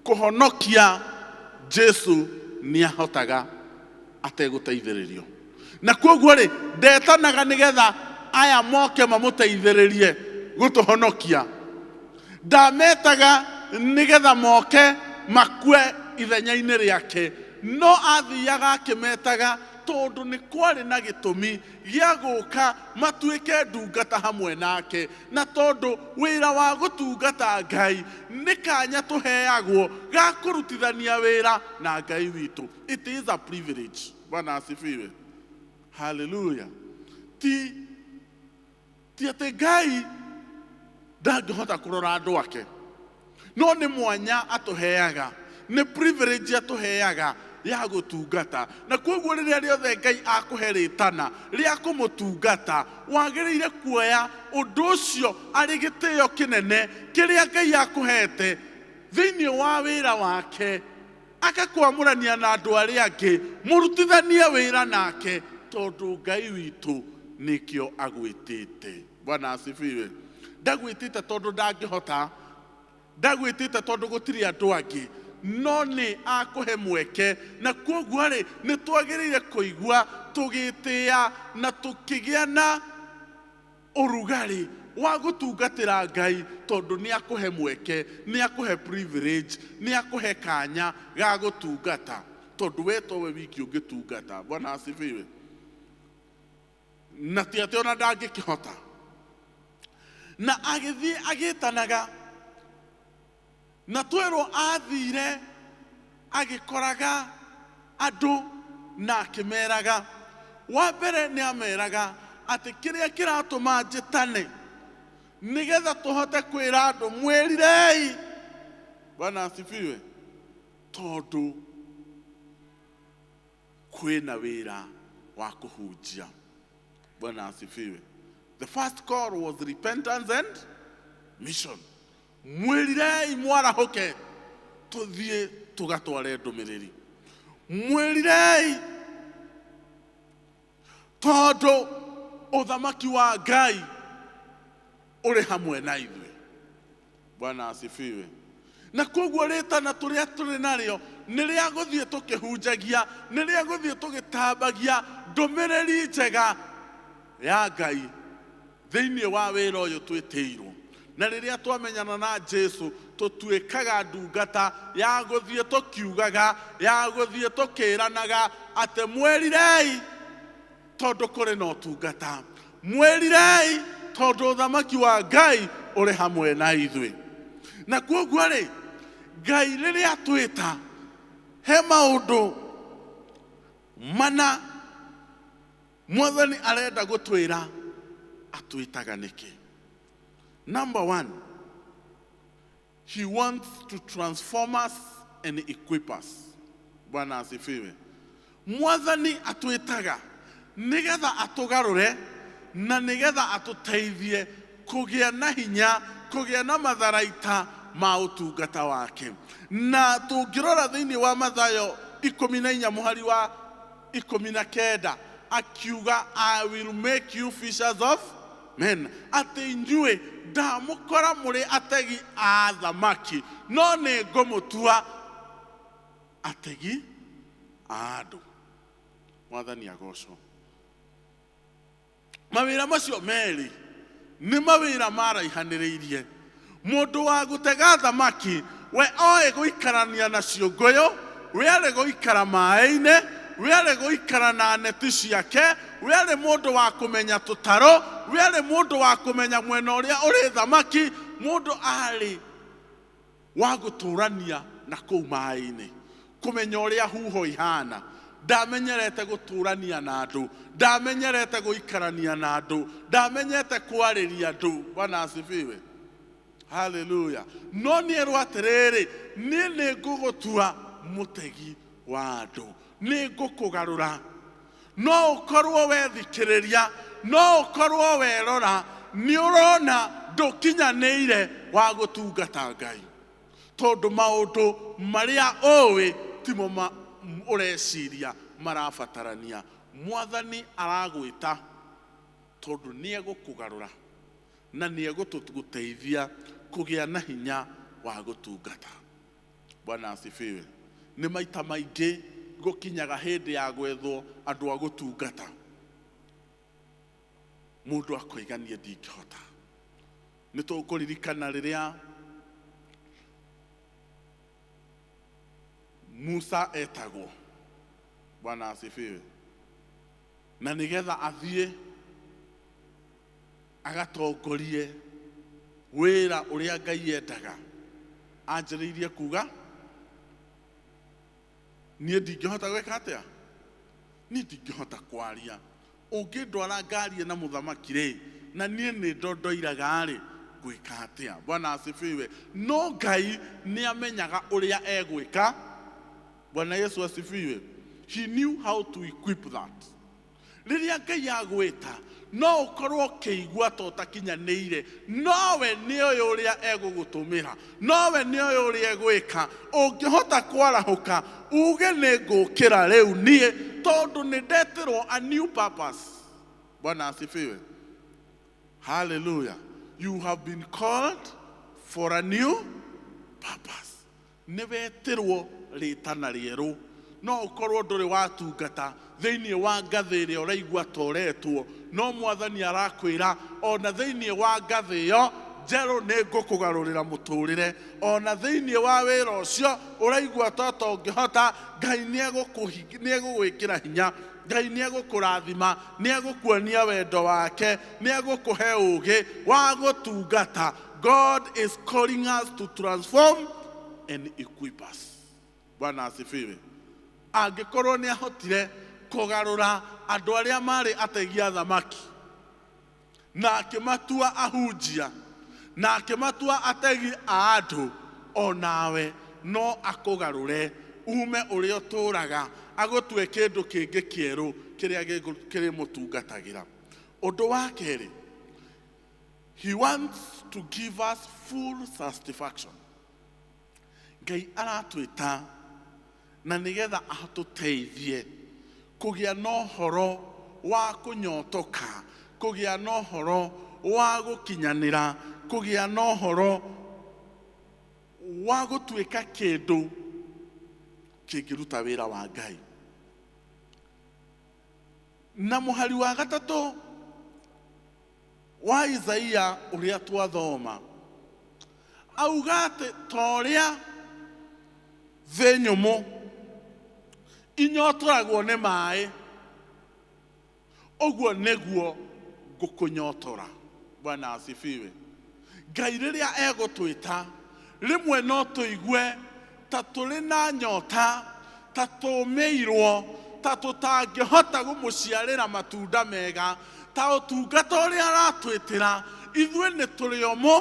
Kũhonokia Jesu nĩ ahotaga ategũteithĩrĩrio. Na koguo rĩ, ndetanaga nĩgetha aya moke mamũteithĩrĩrie gũtũhonokia. Ndametaga nĩgetha moke makue ithenya-inĩ rĩake, no athiaga akĩmetaga tondũ nĩ kwarĩ na gĩtũmi gĩa gũka matuĩke ndungata hamwe nake. Na tondũ wĩra wa gũtungata Ngai nĩ kanya tũheagwo ga kũrutithania wĩra na Ngai witũ. It is a privilege. Bwana asifiwe. Haleluya. Ti ti atĩ Ngai ndangĩhota kũrora andũ ake, no nĩ mwanya atũheaga, nĩ privilege atũheaga ya gũtungata. Na koguo rĩrĩa rĩothe Ngai akũhe rĩtana rĩa kũmũtungata, wagĩrĩire kuoya ũndũ ũcio arĩ gĩtĩo kĩnene kĩrĩa Ngai akũhete thĩinĩ wa wĩra wake, akakwamũrania na andũ arĩa angĩ, mũrutithanie wĩra nake, tondũ Ngai witũ nĩkĩo agwĩtĩte. Bwana asifiwe. Ndagwĩtĩte tondũ ndangĩhota, ndagwĩtĩte tondũ gũtirĩ andũ angĩ, no nĩ akũhe mweke. Na koguo rĩ, nĩ twagĩrĩire kũigua tũgĩtĩa na tũkĩgĩa na ũrugarĩ wa gũtungatĩra Ngai, tondũ nĩ akũhe mweke, nĩ akũhe privilege, nĩ akũhe kanya ga gũtungata, tondũ we towe wiki ũngĩtungata. Bwana asifiwe. Na ti atĩ ona ndangĩkĩhota. Na agĩthiĩ agĩtanaga, na twerwo athire agĩkoraga andũ na akĩmeraga. Wa mbere nĩ ameraga atĩ kĩrĩa kĩratũma njĩtane nĩgetha tũhote kwĩra andũ mwĩrirei. Bwana asifiwe. Tondũ kwĩna wĩra wa kũhunjia. Bwana asifiwe. The first call was repentance and mission. Mwĩrirei mwarahũke tũthiĩ tũgatware ndũmĩrĩri. Mwĩrirei tondũ ũthamaki wa Ngai ũrĩ hamwe na ithuĩ. Bwana asifiwe. Na koguo rĩtana tũrĩa tũrĩ narĩo nĩ rĩa gũthiĩ tũkĩhunjagia, nĩ rĩa gũthiĩ tũgĩtambagia ndũmĩrĩri njega ya Ngai thĩinĩ wa wĩra ũyũ twĩtĩirwo. Na rĩrĩa twamenyana na Jesu tũtuĩkaga ndungata ya gũthiĩ tũkiugaga, ya gũthiĩ tũkĩranaga atĩ mwĩrirei tondũ kũrĩ na ũtungata, mwĩrirei tondũ ũthamaki wa Ngai ũrĩ hamwe na ithuĩ. Na koguo rĩ, Ngai rĩrĩa atwĩta he maũndũ mana Mwathani arenda gũtwĩra atwĩtaga nĩkĩ. Number one, he wants to transform us and equip us. Bwana asifiwe. Mwathani atwĩtaga nĩgetha atũgarũre na nĩgetha atũteithie kũgĩa na hinya, kũgĩa na matharaita ma ũtungata wake. Na tũngĩrora thĩinĩ wa Mathayo 14 mũhari wa 19, akiuga I will make you fishers of men, atĩ inyuĩ ndamũkora mũrĩ ategi a thamaki, no nĩ ngũmũtua ategi a andũ. Mwathani agocwo. Mawĩra macio merĩ nĩ mawĩra maraihanĩrĩirie. Mũndũ wa gũtega thamaki we oĩ gũikarania na ciũngũyũ, we arĩ gũikara maĩ-inĩ, we arĩ gũikara na neti ciake, we arĩ mũndũ wa kũmenya tũtarũ, we arĩ mũndũ wa kũmenya mwena ũrĩa ũrĩ thamaki, mũndũ arĩ wa gũtũrania na kũu maĩ-inĩ, kũmenya ũrĩa huho ihana. Ndamenyerete gũtũrania na andũ, ndamenyerete gũikarania na andũ, ndamenyete kwarĩria andũ. Bwana asifiwe. Haleluya. No nĩerwo atĩrĩrĩ, niĩ nĩ ngũgũtua mũtegi wa andũ, nĩ ngũkũgarũra. No ũkorwo wethikĩrĩria, no ũkorwo werora, nĩ ũrona ndũkinyanĩire wa gũtungata Ngai, tondũ maũndũ marĩa ũĩ timo ũreciria marabatarania. Mwathani aragwĩta tondũ nĩ egũkũgarũra na nĩ egũtũteithia kũgĩa na hinya wa gũtungata. Bwana asifiwe. Nĩ maita maingĩ gũkinyaga hĩndĩ ya gwethwo andũ a gũtungata. Mũndũ akoiga niĩ ndingĩhota. Nĩ tũkũririkana rĩrĩa Musa etagwo, Bwana asifiwe, na nĩgetha athiĩ agatongorie wĩra ũrĩa Ngai endaga, anjĩrĩirie kuga niĩ ndingĩhota gwĩka atĩa, niĩ ndingĩhota kwaria, ũngĩndwara ngarie na mũthamaki rĩ, na niĩ nĩ ndondoiraga rĩ, ngwĩka atĩa? Bwana asifiwe. No Ngai nĩ amenyaga ũrĩa egwĩka. Bwana Yesu asifiwe. He knew how to equip that. Rĩrĩa Ngai agwĩta, no ũkorwo ũkĩigua ta ũtakinyanĩire, nowe nĩ oĩ ũrĩa egũgũtũmĩra, nowe nĩ oĩ ũrĩa egwĩka. Ũngĩhota kwarahũka uge nĩ ngũkĩra rĩu niĩ, tondũ nĩ ndetĩrwo a new purpose. Bwana asifiwe. Hallelujah. You have been called for a new purpose. Nĩ wetĩrwo rĩtana rĩerũ. No ũkorwo ndũrĩ watungata thĩinĩ wa ngathĩ ĩrĩa ũraigua ta ũretwo, no Mwathani arakwĩra ona thĩinĩ wa ngathĩ ĩyo njerũ nĩ ngũkũgarũrĩra mũtũrĩre. Ona thĩinĩ wa wĩra ũcio ũraigua ta ũtongĩhota, Ngai nĩ egũgwĩkĩra hinya, Ngai nĩ egũkũrathima, nĩ egũkuonia wendo wake, nĩ egũkũhe ũũgĩ wa gũtungata. God is calling us to transform and equip us. Bwana asifiwe. Angĩkorwo nĩ ahotire kũgarũra andũ arĩa marĩ ategi a thamaki na akĩmatua ahunjia na akĩmatua ategi a andũ, onawe no akũgarũre ume ũrĩa ũtũraga agũtue kĩndũ kĩngĩ kĩerũ kĩrĩa kĩrĩmũtungatagĩra. Ũndũ wa kerĩ, he wants to give us full satisfaction. Ngai aratwĩta na nĩgetha atũteithie kũgĩa na ũhoro wa kũnyotoka, kũgĩa na ũhoro wa gũkinyanĩra, kũgĩa na ũhoro wa gũtuĩka kĩndũ kĩngĩruta wĩra wa Ngai. Na mũhari wa gatatũ wa Isaia ũrĩa twathoma auga atĩ ta ũrĩa thĩ nyũmũ inyotoragwo nĩ maĩ, ũguo nĩguo ngũkũnyotora. Bwana asifiwe. Ngai rĩrĩa egũtwĩta, rĩmwe no tũigue ta tũrĩ na nyota, ta tũmĩirwo, ta tũtangĩhota gũmũciarĩra matunda mega, ta ũtungata ũrĩa aratwĩtĩra, ithuĩ nĩ tũrĩ omũ,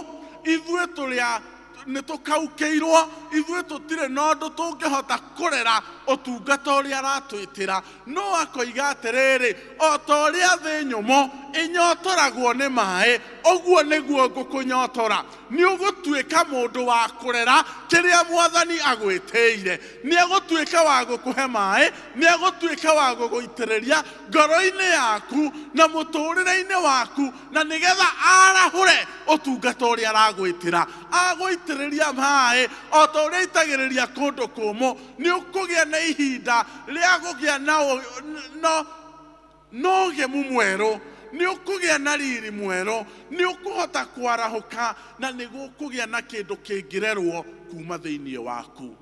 ithuĩ tũrĩ a nĩ tũkaukĩirwo, ithuĩ tũtirĩ na ũndũ tũngĩhota kũrera ũtungata ũrĩa aratwĩtĩra. No akoiga atĩrĩrĩ, o ta ũrĩa thĩ nyũmũ ĩnyotoragwo nĩ maĩ, ũguo nĩguo ngũkũnyotora. Nĩ ũgũtuĩka mũndũ wa kũrera kĩrĩa Mwathani agwĩtĩire. Nĩ egũtuĩka wa gũkũhe maĩ, nĩ egũtuĩka wa gũgũitĩrĩria ngoro-inĩ yaku na mũtũrĩre-inĩ waku, na nĩgetha arahũre ũtungata ũrĩa aragwĩtĩra. Agũitĩrĩria maĩ o ta ũrĩa aitagĩrĩria kũndũ kũmũ, nĩ ũkũgĩa na ihinda rĩa kũgĩa na na ũgemu mwerũ, nĩ ũkũgĩa na riri mwerũ, nĩ ũkũhota kwarahũka, na nĩ gũkũgĩa na kĩndũ kĩngĩrerwo kuma thĩinĩ waku.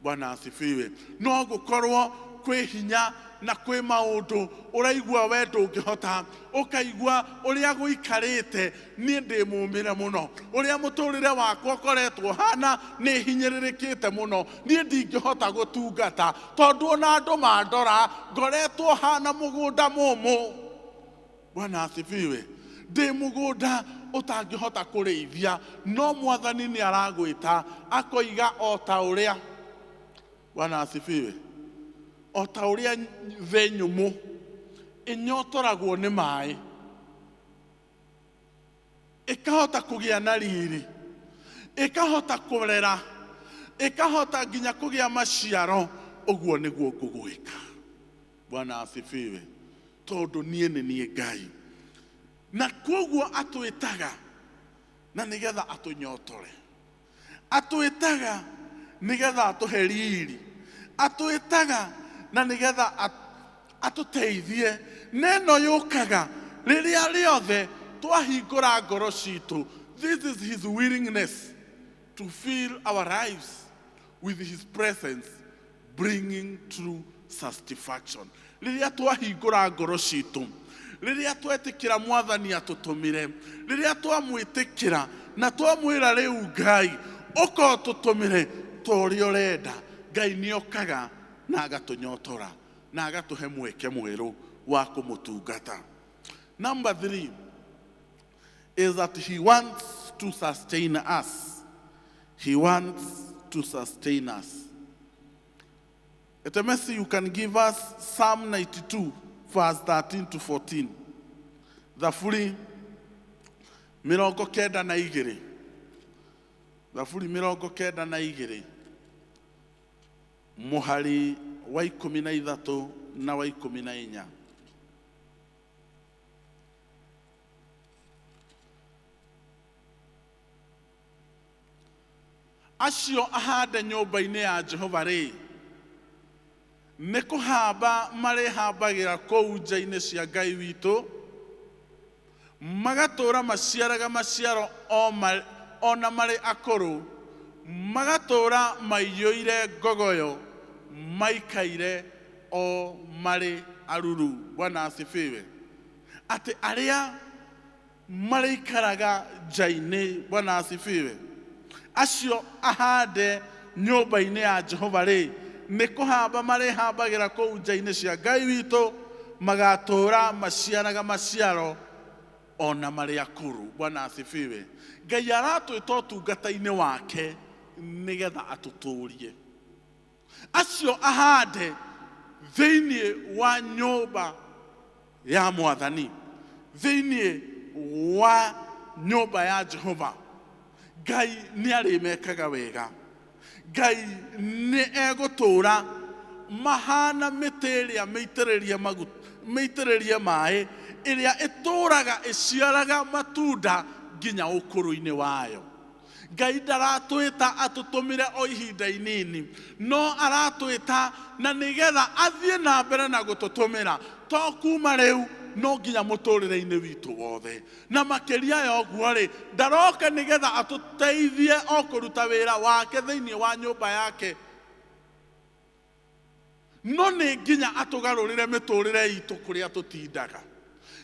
Bwana asifiwe. No gũkorwo kwĩ hinya na kwĩ maũndũ ũraigua we ndũngĩhota, ũkaigua ũrĩa gũikarĩte niĩ ndĩ mũmĩre mũno, ũrĩa mũtũrĩre wakwa ũkoretwo hana nĩ hinyĩrĩrĩkĩte mũno, niĩ ndingĩhota gũtungata tondũ ona andũ mandora ngoretwo hana mũgũnda mũmũ. Bwana asifiwe. Ndĩ mũgũnda ũtangĩhota kũrĩithia, no Mwathani nĩ aragwĩta akoiga o ta ũrĩa, Bwana asifiwe, o ta ũrĩa thĩ nyũmũ ĩnyotoragwo nĩ maĩ ĩkahota kũgĩa na riri, ĩkahota kũrera, ĩkahota nginya kũgĩa maciaro, ũguo nĩguo ngũgwĩka. Bwana asifiwe. Tondũ niĩ nĩ niĩ Ngai. Na koguo atwĩtaga na nĩgetha atũnyotore, atwĩtaga nĩgetha atũhe riri, atwĩtaga na nĩgetha atũteithie. Na ĩno yũkaga Rĩrĩa rĩothe twahingũra ngoro citũ, this is his willingness to fill our lives with his presence, bringing true satisfaction. Rĩrĩa twahingũra ngoro citũ, rĩrĩa twetĩkĩra Mwathani atũtũmĩre, rĩrĩa twamwĩtĩkĩra na twamwĩra rĩu Ngai ũka ũtũtũmĩre ta ũrĩa ũrenda, Ngai nĩ okaga na agatũnyotora na agatũhe mweke mwerũ wa kũmũtungata. Number three is that he wants to sustain us. He wants to sustain us. Etemesi, you can give us Psalm 92, verse 13 to 14. Thaburi 92. Thaburi 92. Mũhari wa 13 na wa 14. Acio ahande nyũmba-inĩ ya Jehova rĩ, nĩ kũhamba marĩhambagĩra kũu nja-inĩ cia Ngai witũ, magatũũra maciaraga maciaro o na marĩ akũrũ, magatũũra maiyũire ngogoyo, maikaire o marĩ aruru. Bwana asifiwe. Atĩ arĩa marĩikaraga nja-inĩ, Bwana asifiwe, acio ahande nyũmba-inĩ ya Jehova rĩ, nĩ kũhamba marĩhambagĩra kũu nja-inĩ cia Ngai witũ, magatũũra maciaraga maciaro o na marĩ akũrũ. Bwana asifiwe. Ngai aratwĩta ũtungata-inĩ wake nĩgetha atũtũrie. Acio ahande thĩinĩ wa nyũmba ya Mwathani, thĩinĩ wa nyũmba ya Jehova, Ngai nĩ arĩmekaga wega. Ngai nĩ egũtũũra mahana mĩtĩ ĩrĩa mĩitĩrĩrie maguta, mĩitĩrĩrie maĩ, ĩrĩa ĩtũũraga ĩciaraga matunda nginya ũkũrũ-inĩ wayo. Ngai ndaratwĩta atũtũmĩre o ihinda inini, no aratwĩta na nĩgetha athiĩ na mbere na gũtũtũmĩra to kuma rĩu no nginya mũtũrĩre-inĩ witũ wothe. Na makĩria ya ũguo rĩ, ndaroka nĩgetha atũteithie o kũruta wĩra wake thĩinĩ wa nyũmba yake, no nĩ nginya atũgarũrĩre mĩtũrĩre itũ kũrĩa tũtindaga.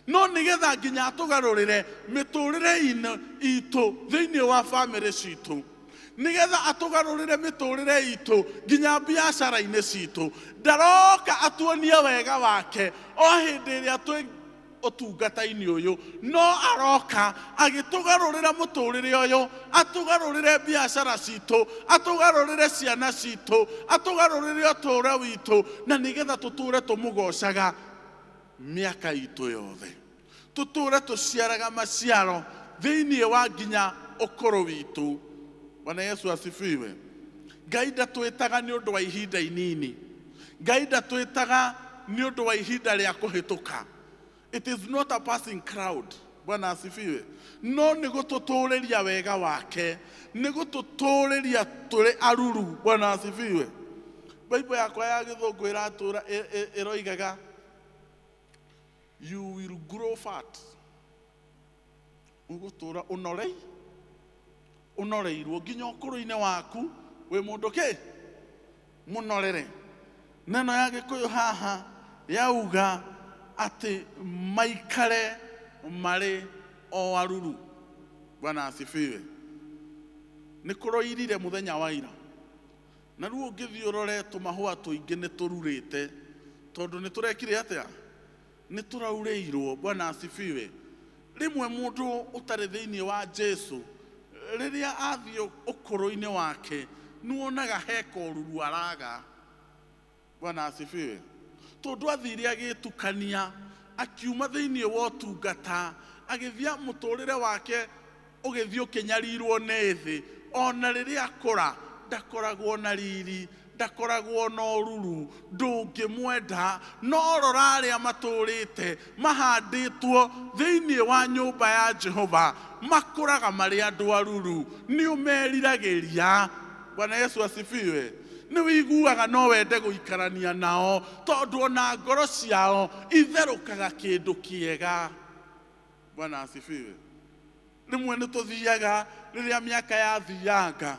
No nĩgetha nginya atũgarũrĩre mĩtũrĩre itũ thĩinĩ wa bamĩrĩ citũ, nĩgetha atũgarũrĩre mĩtũrĩre itũ nginya biacara-inĩ citũ, ndaroka atuonie wega wake o hĩndĩ ĩrĩa twĩ ũtungata-inĩ ũyũ, no aroka agĩtũgarũrĩra mũtũrĩre ũyũ, atũgarũrĩre biacara citũ, atũgarũrĩre ciana citũ, atũgarũrĩre ũtũũro witũ, na nĩgetha tũtũũre tũmũgocaga mĩaka itũ yothe, tũtũũre tũciaraga maciaro thĩinĩ wa nginya ũkũrũ witũ. Bwana Yesu asifiwe. Ngai ndatwĩtaga nĩ ũndũ wa ihinda inini. Ngai ndatwĩtaga nĩ ũndũ wa ihinda rĩa kũhĩtũka. It is not a passing crowd. Bwana asifiwe. No nĩ gũtũtũũrĩria wega wake, nĩ gũtũtũũrĩria tũrĩ aruru. Bwana asifiwe. Bible yakwa ya gĩthũngũ ĩratũra ĩroigaga you will grow fat. Ũgũtũũra ũnorei, ũnoreirwo nginya ũkũrũ-inĩ waku wĩ mũndũ kĩ mũnorere. Neno ya Gĩkũyũ haha yauga atĩ maikare marĩ o aruru. Bwana asifiwe. Nĩ kũroirire mũthenya wa ira, na rĩu ũngĩthiĩ ũrore tũmahũa tũingĩ nĩ tũrurĩte, tondũ nĩ tũrekire atĩa? Nĩ tũraurĩirwo. Bwana asifiwe. Rĩmwe mũndũ ũtarĩ thĩinĩ wa Jesu, rĩrĩa athiĩ ũkũrũ-inĩ wake, nĩwonaga heka ũruru araga. Bwana asifiwe. Tondũ athire agĩtukania, akiuma thĩinĩ wa ũtungata, agĩthiĩ mũtũrĩre wake ũgĩthiĩ ũkĩnyarirwo nĩ thĩ. Ona rĩrĩa akũra ndakoragwo na riri, ndakoragwo na ũruru, ndũngĩmwenda. No rora arĩa matũrĩte mahandĩtwo thĩinĩ wa nyũmba ya Jehova, makũraga marĩ andũ aruru, nĩ ũmeriragĩria. Bwana Yesu asifiwe. Nĩ wĩiguaga no wende gũikarania nao, tondũ ona ngoro ciao itherũkaga kĩndũ kĩega. Bwana asifiwe. Rĩmwe nĩ tũthiaga rĩrĩa mĩaka yathianga,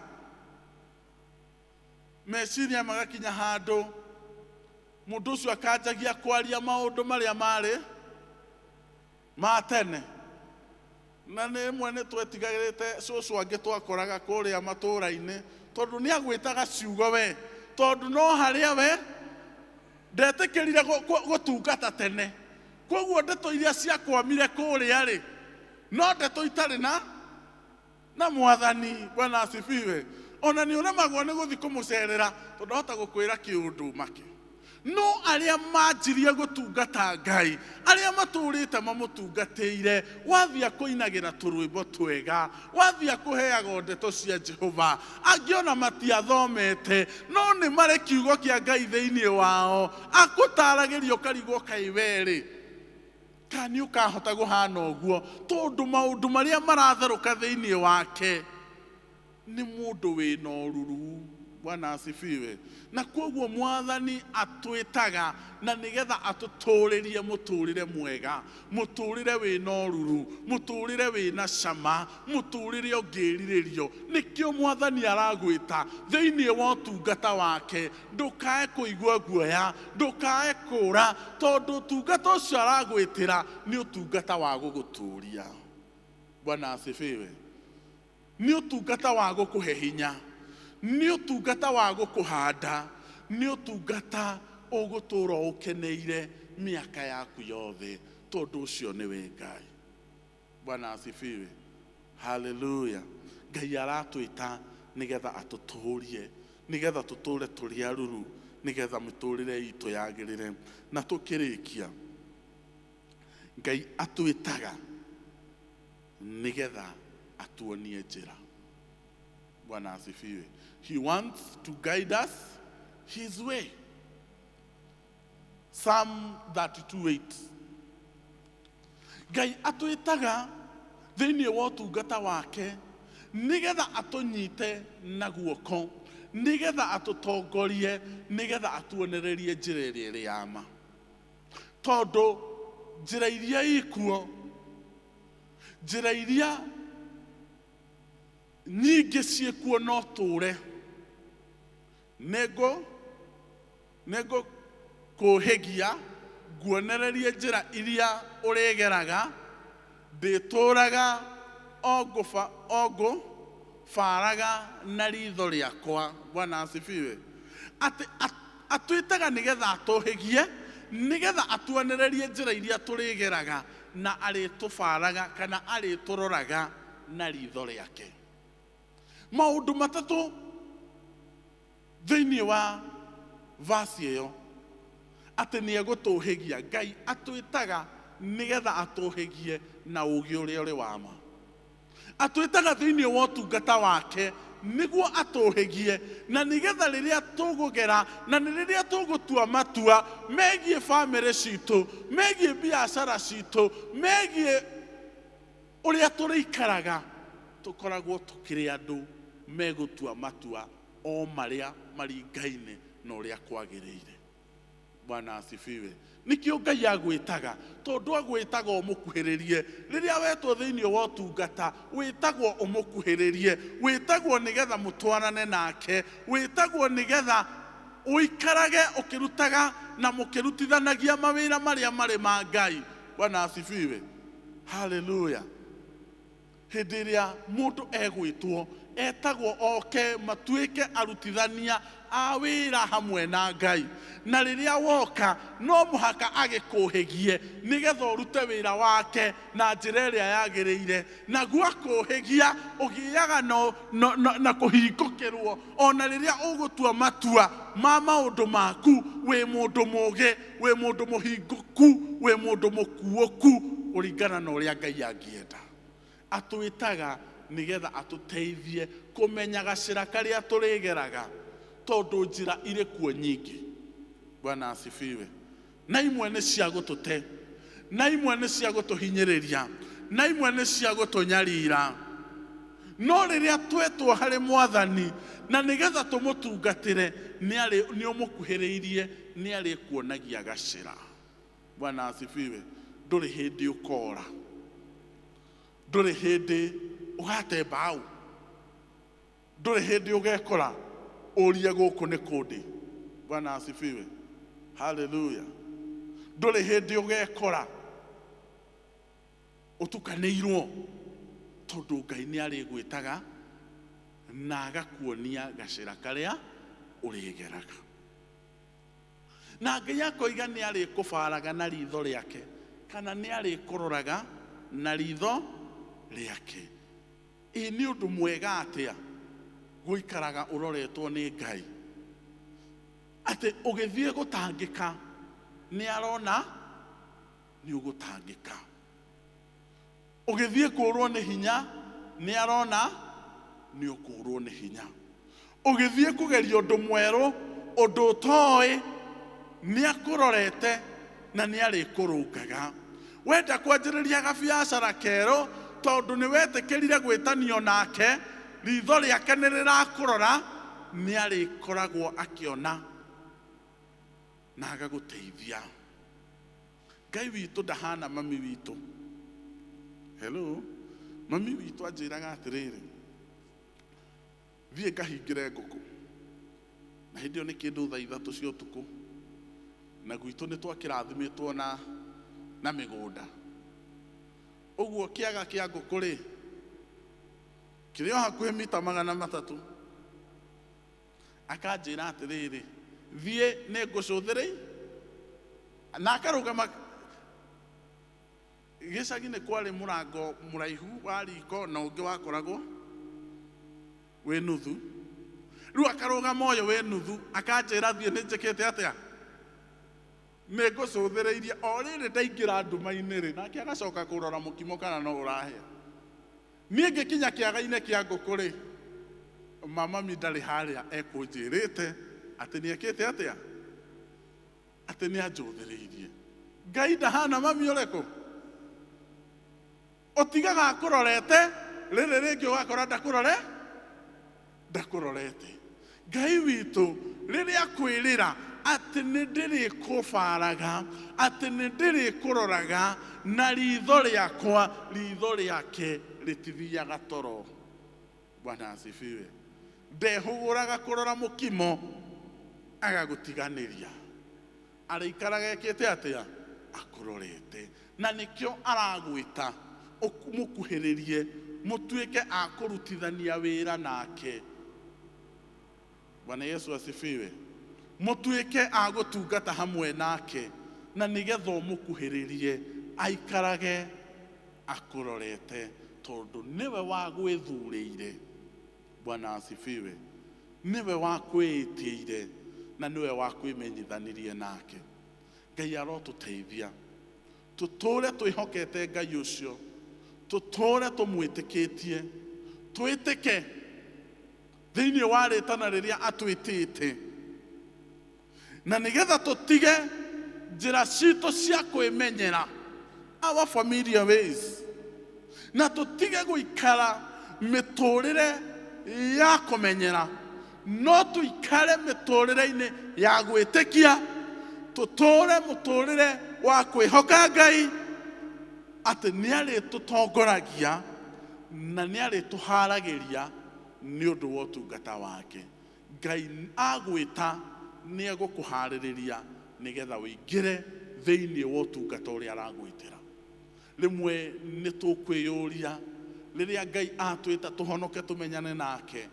meciria magakinya handũ mũndũ ũcio akanjagia kwaria maũndũ marĩa marĩ ma tene. Na nĩ rĩmwe nĩ twetigagĩrĩte cũcũ angĩ twakoraga kũrĩa matũũra-inĩ, tondũ nĩ agwĩtaga ciugo we, tondũ no harĩa we ndetĩkĩrire gũtungata tene. Koguo ndeto iria ciakwamire kũrĩa rĩ, no ndeto itarĩ na mwathani. Bwana asifiwe. Ona nĩ ũremagwo nĩ gũthiĩ kũmũcerera tondũ ahota gũkwĩra kĩũndũ make. No arĩa manjirie gũtungata Ngai, arĩa matũrĩte mamũtungatĩire, wathiĩ kũinagĩra tũrwĩmbo twega, wathiĩ kũheagwo ndeto cia Jehova, angĩ ona matiathomete, no nĩ marĩ kiugo kĩa Ngai thĩinĩ wao, akũtaragĩria ũkarigwo kaĩ werĩ kana nĩ ũkahota kũhana ũguo, tondũ maũndũ marĩa maratherũka thĩinĩ wake nĩ mũndũ wĩna ũruru. Bwana asifiwe. Na koguo mwathani atwĩtaga na nĩgetha atũtũrĩrie mũtũrĩre mwega, mũtũrĩre wĩna ũruru, mũtũrĩre wĩna cama, mũtũrĩre ũngĩrirĩrio. Nĩkĩo mwathani aragwĩta thĩinĩ wa ũtungata wake. Ndũkae kũigua guoya, ndũkae kũra, tondũ ũtungata ũcio aragwĩtĩra nĩ ũtungata wa gũgũtũria. Bwana asifiwe. Nĩ ũtungata wa gũkũhe hinya, nĩ ũtungata wa gũkũhanda, nĩ ũtungata ũgũtũra ũkeneire mĩaka yaku yothe, tondũ ũcio nĩwe Ngai. Bwana asifiwe. Haleluya. Ngai aratwĩta nĩgetha atũtũrie, nĩgetha tũtũre tũrĩ aruru, nĩgetha mĩtũrĩre itũ yagĩrĩre. Na tũkĩrĩkia, Ngai atwĩtaga nĩgetha atuonie njĩra. Bwana asifiwe. He wants to guide us his way. Psalm 32:8. Ngai atwĩtaga thĩinĩ wa ũtungata wake nĩgetha atũnyite na guoko, nĩgetha atũtongorie, nĩgetha atuonererie njĩra ĩrĩa ĩrĩ ya ma, tondũ njĩra iria ikuo, njĩra iria nyingĩ ciĩkuo no tũre. Nĩngũ kũhĩgia nguonererie njĩra iria ũrĩgeraga, ndĩtũraga o ngũbaraga na ritho rĩakwa. Bwana asifiwe. Atĩ atwĩtaga nĩgetha atũhĩgie, nĩgetha atuonererie njĩra iria tũrĩgeraga, na arĩtũbaraga kana arĩtũroraga na ritho rĩake. Maũndũ matatũ thĩinĩ wa vasi ĩyo, atĩ nĩ egũtũhĩgia. Ngai atwĩtaga nĩgetha atũhĩgie na ũũgĩ ũrĩa ũrĩ wa ma. Atwĩtaga thĩinĩ wa ũtungata wake nĩguo atũhĩgie, na nĩgetha rĩrĩa tũgũgera na nĩ rĩrĩa tũgũtua matua megiĩ bamĩrĩ citũ, megiĩ biacara citũ, megiĩ ũrĩa tũrĩikaraga, tũkoragwo tũkĩrĩ andũ megũtua matua o marĩa maringaine na ũrĩa kwagĩrĩire. Bwana asifiwe. Nĩkĩo Ngai agwĩtaga, tondũ agwĩtaga ũmũkuhĩrĩrie. Rĩrĩa wetwo thĩinĩ wa ũtungata, wĩtagwo ũmũkuhĩrĩrie, wĩtagwo nĩgetha mũtwarane nake, wĩtagwo nĩgetha ũikarage ũkĩrutaga na mũkĩrutithanagia mawĩra marĩa marĩ ma Ngai. Bwana asifiwe. Haleluya. Hĩndĩ ĩrĩa mũndũ egwĩtwo, etagwo oke matuĩke arutithania a wĩra hamwe na Ngai. Na rĩrĩa woka, no mũhaka agĩkũhĩgie nĩgetha ũrute wĩra wake na njĩra ĩrĩa yagĩrĩire. Naguo akũhĩgia, ũgĩaga na kũhingũkĩrwo ona rĩrĩa ũgũtua matua ma maũndũ maku. Wĩ mũndũ mũũgĩ, wĩ mũndũ mũhingũku, wĩ mũndũ mũkuũku kũringana na ũrĩa Ngai angĩenda. Atwĩtaga nĩgetha atũteithie kũmenya gacĩra karĩa tũrĩgeraga, tondũ njĩra irĩ kuo nyingĩ. Bwana asifiwe. Na imwe nĩ cia gũtũte, na imwe nĩ cia gũtũhinyĩrĩria, na imwe nĩ cia gũtũnyarira. No rĩrĩa twetwo harĩ mwathani na nĩgetha tũmũtungatĩre, nĩ ũmũkuhĩrĩirie, nĩ arĩkuonagia gacĩra. Bwana asifiwe. Ndũrĩ hĩndĩ ũkora. Ndũrĩ hĩndĩ ũgate mbaũ, ndũrĩ hĩndĩ ũgekora ũrie gũkũ nĩ kũndĩ. Bwana asifiwe, haleluya. Ndũrĩ hĩndĩ ũgekora ũtukanĩirwo, tondũ Ngai nĩ arĩgwĩtaga na agakuonia gacĩra karĩa ũrĩgeraga. Na Ngai akoiga nĩ arĩkũbaraga na ritho rĩake, kana nĩ arĩkũroraga na ritho rĩake. Ĩ nĩ ũndũ mwega atĩa gũikaraga ũroretwo nĩ Ngai, atĩ ũgĩthiĩ gũtangĩka nĩ arona nĩ ũgũtangĩka, ũgĩthiĩ kũũrwo nĩ hinya nĩ arona nĩ ũkũũrwo nĩ hinya, ũgĩthiĩ kũgeria ũndũ mwerũ, ũndũ ũtoĩ, nĩ akũrorete na nĩ arĩkũrũngaga. Wenda kwanjĩrĩria gabiacara kerũ, tondũ nĩ wetĩkĩrire gwĩtanio nake, ritho rĩake nĩ rĩrakũrora, nĩ arĩkoragwo akĩona na agagũteithia. Ngai witũ ndahana mami witũ. Hello, mami witũ anjĩraga atĩrĩrĩ, thiĩ ngahingĩre ngũkũ, na hĩndĩ ĩyo nĩ kĩndũ thaa 3 cia ũtukũ, na gwitũ nĩ twakĩrathimĩtwo na mĩgũnda. Ũguo kĩaga kĩa ngũkũ rĩ, kĩrĩ o hakuhĩ mita 300. Akanjĩra atĩrĩrĩ, thiĩ nĩ ngũcũthĩrĩi, na akarũgama gĩcagi nĩ kwarĩ mũrango mũraihu wa riko na ũngĩ wakoragwo wĩ nuthu. Rĩu akarũgama ũyũ wĩ nuthu, akanjĩra thiĩ nĩ njĩkĩte atĩa, nĩ ngũcũthĩrĩirie. O rĩrĩ ndaingĩra nduma-inĩ rĩ, nake agacoka kũrora mũkimo kana no ũrahĩa. Niĩ ngĩkinya kĩaga-inĩ kĩa ngũkũ rĩ, mama mi ndarĩ harĩa ekũnjĩrĩte atĩ nĩ ekĩte atĩa, atĩ nĩ anjũthĩrĩirie. Ngai ndahana mami ũrĩkũ ũtigaga akũrorete, rĩrĩ rĩngĩ ũgakora ndakũrorete. Ngai witũ rĩrĩa akwĩrĩra atĩ nĩ ndĩrĩkũbaraga, atĩ nĩ ndĩrĩkũroraga na ritho rĩakwa, ritho rĩake rĩtithiaga toro. Bwana asifiwe. Ndehũgũraga kũrora mũkimo agagũtiganĩria, arĩikaraga ekĩte atĩa, akũrorete. Na nĩkĩo aragwĩta mũkuhĩrĩrie, mũtuĩke a kũrutithania wĩra nake. Bwana Yesu asifiwe. Mũtuĩke a gũtungata hamwe nake, na nĩgetha ũmũkuhĩrĩrie aikarage akũrorete, tondũ nĩwe wagwĩthurĩire. Bwana asifiwe. Nĩwe wakwĩĩtĩire na nĩwe wakwĩmenyithanirie nake. Ngai arotũteithia tũtũre twĩhokete Ngai ũcio, tũtũre tũmwĩtĩkĩtie, twĩtĩke thĩinĩ wa rĩtana rĩrĩa atwĩtĩte, na nĩgetha tũtige njĩra citũ cia kwĩmenyera, our familiar ways, na tũtige gũikara mĩtũrĩre ya kũmenyera, no tũikare mĩtũrĩre-inĩ ya gwĩtĩkia, tũtũre mũtũrĩre wa kwĩhoka Ngai atĩ nĩ arĩtũtongoragia na nĩ arĩtũharagĩria nĩ ũndũ wa ũtungata wake. Ngai agwĩta nĩ egũkũharĩrĩria nĩgetha ũingĩre thĩinĩ wa ũtungata ũrĩa aragwĩtĩra. Rĩmwe nĩ tũkwĩyũria rĩrĩa Ngai atwĩta tũhonoke tũmenyane nake,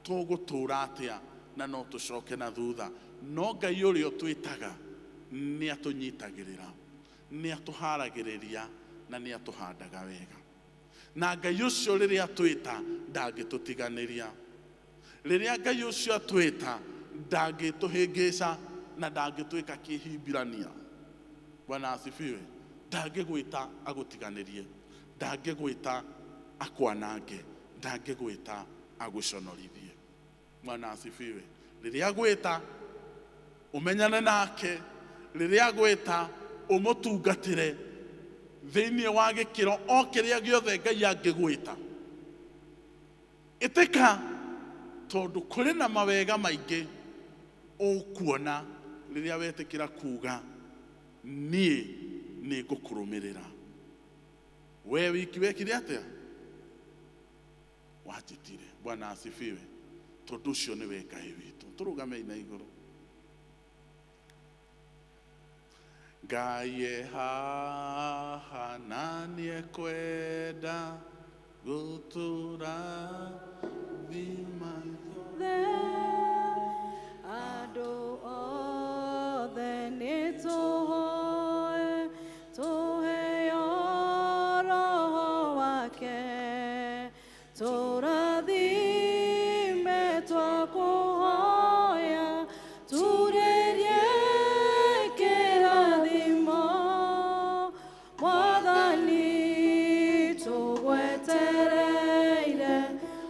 tũgũtũra atĩa na no tũcoke na thutha. No Ngai ũrĩa ũtwĩtaga nĩ atũnyitagĩrĩra, nĩ atũharagĩrĩria na nĩ atũhandaga wega. Na Ngai ũcio rĩrĩa atwĩta ndangĩtũtiganĩria. Rĩrĩa Ngai ũcio atwĩta ndangĩtũhĩngĩca na ndangĩtwĩka kĩhimbirania. Bwana asifiwe. Ndangĩgwĩta agũtiganĩrie, ndangĩgwĩta akwanange, ndangĩgwĩta agũconorithie. Bwana asifiwe. Rĩrĩa agwĩta ũmenyane nake, rĩrĩa agwĩta ũmũtungatĩre thĩinĩ wa gĩkĩro o kĩrĩa gĩothe Ngai angĩgwĩta. Ĩtĩka, tondũ kũrĩ na mawega maingĩ ũkuona rĩrĩa wetĩkĩra kuga niĩ nĩ ngũkũrũmĩrĩra. We wiki wekire atĩa? Wanjĩtire. Bwana asifiwe. Tondũ ũcio nĩwe Ngai witũ. Tũrũgamei na igũrũ. Ngai e haha na nĩekwenda gũtũrathima. Andũ othe nĩ tũhoe tũheo Roho wake, tũrathime twakũhoya, turĩrie kĩrathimo. Mwathani, tũgwetereire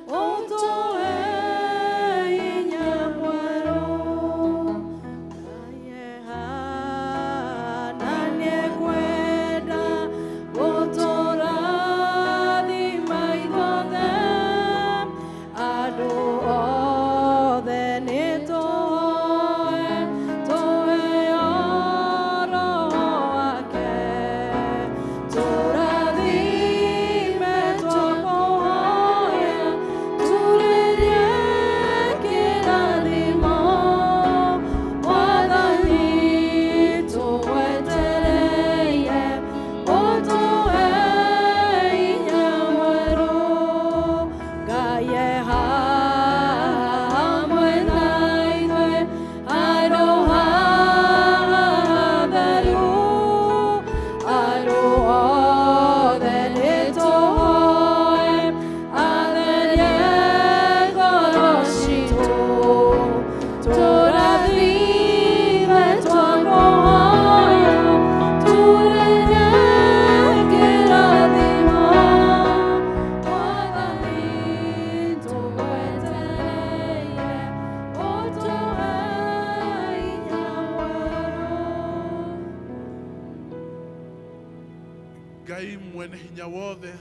ũtũhe hinya mwerũ. Na nĩekwenda gũtũrathima ithuothe. Andũ othe nĩ tũhoe tũheo Roho wake, tũrathime twakũhoya, turĩrie kĩrathimo. Mwathani, tũgwetereire ũtũhe hinya mwerũ. Ngai e hamwe na ithuĩ handũ haha hatheru. Andũ othe nĩ tũhoe atherie ngoro citũ, tũrathime twakũhoya, turĩrie kĩrathimo. Mwathani, tũgwetereire ũtũhe hinya mwerũ. Ngai mwene hinya wothe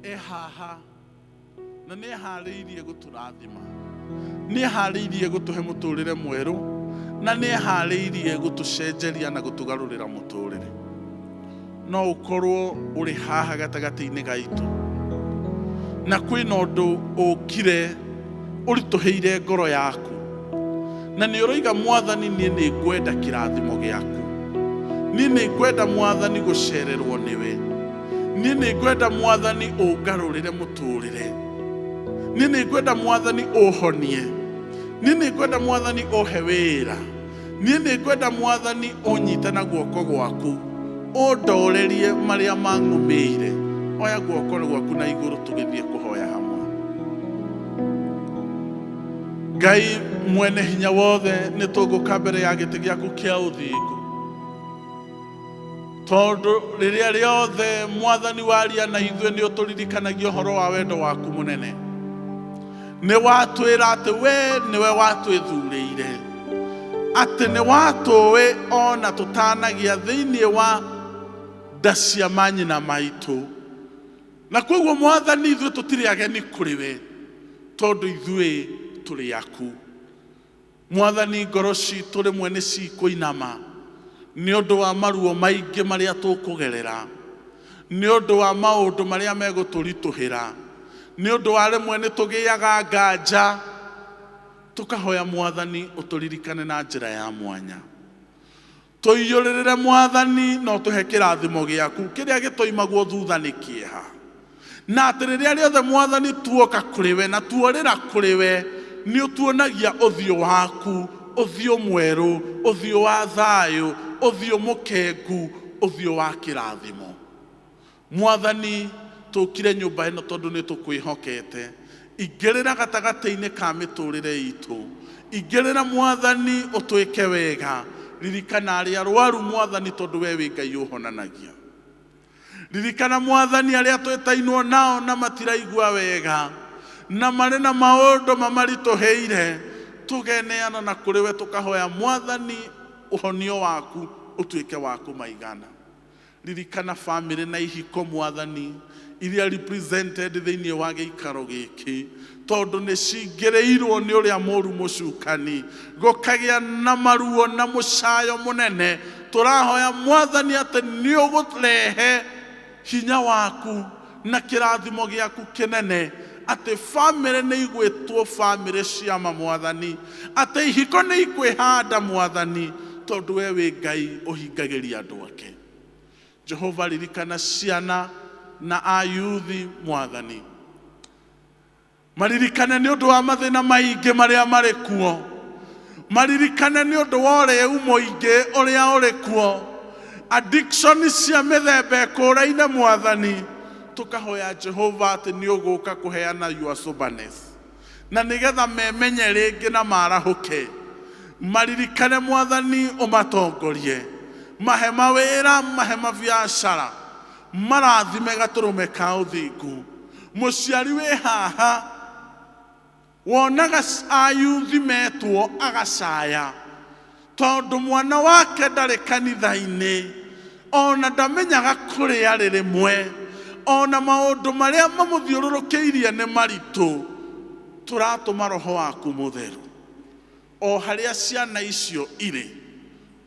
e haha na nĩ eharĩirie gũtũrathima, nĩ eharĩirie gũtũhe mũtũrĩre mwerũ, na nĩ eharĩirie gũtũcenjeria na gũtũgarũrĩra mũtũrĩre. No ũkorwo ũrĩ haha gatagatĩ-inĩ gaitũ na kwĩna ũndũ ũkire ũritũhĩire ngoro yaku, na nĩ ũroiga, Mwathani, niĩ nĩ ngwenda kĩrathimo gĩaku, niĩ nĩ ngwenda Mwathani gũcererwo nĩwe, niĩ nĩ ngwenda Mwathani ũngarũrĩre mũtũrĩre, niĩ nĩ ngwenda Mwathani ũhonie, niĩ nĩ ngwenda Mwathani ũhe wĩra, niĩ nĩ ngwenda Mwathani ũnyite na guoko gwaku ũndorerie marĩa mang'ũmĩire. Oya guoko gwaku na igũrũ tũgĩthiĩ kũhoya hamwe. Ngai mwene hinya wothe, nĩ tũgũka mbere ya gĩtĩ gĩaku kĩa ũthingu, tondũ rĩrĩa rĩothe Mwathani waria na ithuĩ, nĩ ũtũririkanagia ũhoro wa wendo waku mũnene. Nĩ watwĩra atĩ we nĩwe watwĩthurĩire, atĩ nĩ watũĩ ona tũtanagia thĩinĩ wa nda cia manyina maitũ. Na koguo Mwathani, ithuĩ tũtirĩ ageni kũrĩ we, tondũ ithuĩ tũrĩ aku. Mwathani, ngoro citũ rĩmwe nĩ cikũinama nĩ ũndũ wa maruo maingĩ marĩa tũkũgerera, nĩ ũndũ wa maũndũ marĩa megũtũritũhĩra, nĩ ũndũ wa rĩmwe nĩ tũgĩaga nganja. Tũkahoya Mwathani ũtũririkane na njĩra ya mwanya, tũiyũrĩrĩre Mwathani na ũtũhe kĩrathimo gĩaku kĩrĩa gĩtũimagwo thutha nĩ kĩeha, na atĩ rĩrĩa rĩothe Mwathani tuoka kũrĩ we na tuorĩra kũrĩ we, nĩ ũtuonagia ũthiũ waku, ũthiũ mwerũ, ũthiũ wa thayũ, ũthiũ mũkengu, ũthiũ wa kĩrathimo. Mwathani, tũkire nyũmba ĩno tondũ nĩ tũkwĩhokete. Ingĩrĩra gatagatĩ-inĩ ka mĩtũrĩre itũ, ingĩrĩra Mwathani, ũtwĩke wega. Ririkana arĩa arwaru Mwathani, tondũ we wĩ Ngai ũhonanagia. Ririkana Mwathani arĩa twĩtainwo nao na matiraigua wega na marĩ na maũndũ mamaritũhĩire. Tũgeneana na kũrĩ we, tũkahoya Mwathani ũhonio waku ũtuĩke wa kũmaigana. Ririkana bamĩrĩ na ihiko Mwathani iria represented thĩinĩ wa gĩikaro gĩkĩ, tondũ nĩ cingĩrĩirwo nĩ ũrĩa mũru mũcukani, gũkagĩa na maruo na mũcayo mũnene. Tũrahoya Mwathani atĩ nĩ ũgũrehe hinya waku Na kĩrathimo gĩaku kĩnene atĩ bamĩrĩ nĩ igwĩtwo bamĩrĩ ciama Mwathani, atĩ ihiko nĩ ikwĩhanda Mwathani, tondũ we wĩ Ngai ũhingagĩria andũ ake. Jehova, ririkana ciana na ayuthi Mwathani, maririkane nĩ ũndũ wa mathĩna maingĩ marĩa marĩ kuo, maririkane nĩ ũndũ wa ũrĩu mũingĩ ũrĩa ũrĩ kuo, addiction cia mĩthemba ĩkũraine Mwathani. Tũkahoya Jehova atĩ nĩ ũgũka kũheana your soberness, na nĩgetha memenye rĩngĩ na marahũke. Maririkane Mwathani, ũmatongorie, mahe mawĩra, mahe mabiacara, marathime gatũrũme ka ũthingu. Mũciari wĩ haha wonaga ayuthi metwo agacaya tondũ mwana wake ndarĩ kanitha-inĩ, ona ndamenyaga kũrĩa arĩ rĩmwe, ona maũndũ marĩa mamũthiũrũrũkĩirie nĩ maritũ, tũratũma roho waku mũtheru o harĩa ciana icio irĩ,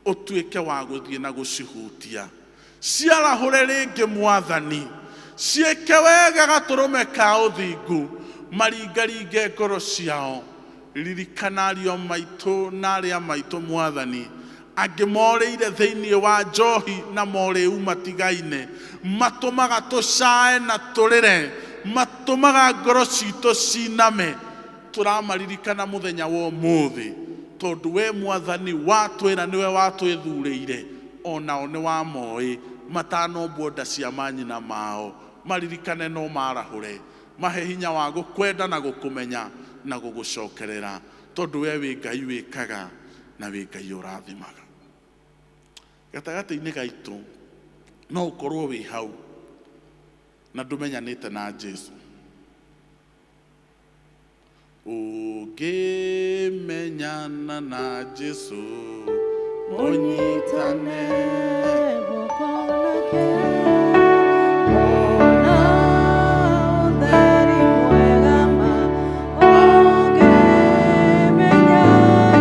ũtuĩke wa gũthiĩ na gũcihutia, ciarahũre rĩngĩ Mwathani, ciĩke wega gatũrũme ka ũthingu, maringaringe ngoro ciao. Ririkana ariũ maitũ na arĩa maitũ Mwathani, angĩ morĩire thĩinĩ wa njohi na morĩu matigaine, matũmaga tũcae na tũrĩre, matũmaga ngoro citũ ciname. Tũramaririkana mũthenya wa ũmũthĩ, tondũ we Mwathani watwĩra nĩwe watwĩthurĩire, onao nĩ wamoĩ matanombwo nda cia manyina mao. Maririkane no marahũre, mahe hinya wa gũkwenda na gũkũmenya na gũgũcokerera, tondũ we wĩ Ngai wĩkaga na wĩ Ngai ũrathimaga. Gatagatĩ-inĩ gaitũ no ũkorwo wĩ hau na ndũmenyanĩte na Jesu. Ũngĩmenyana na Jesu, mũnyitane guoko nake, ona ũtheri mwega ma. Ũngĩmenya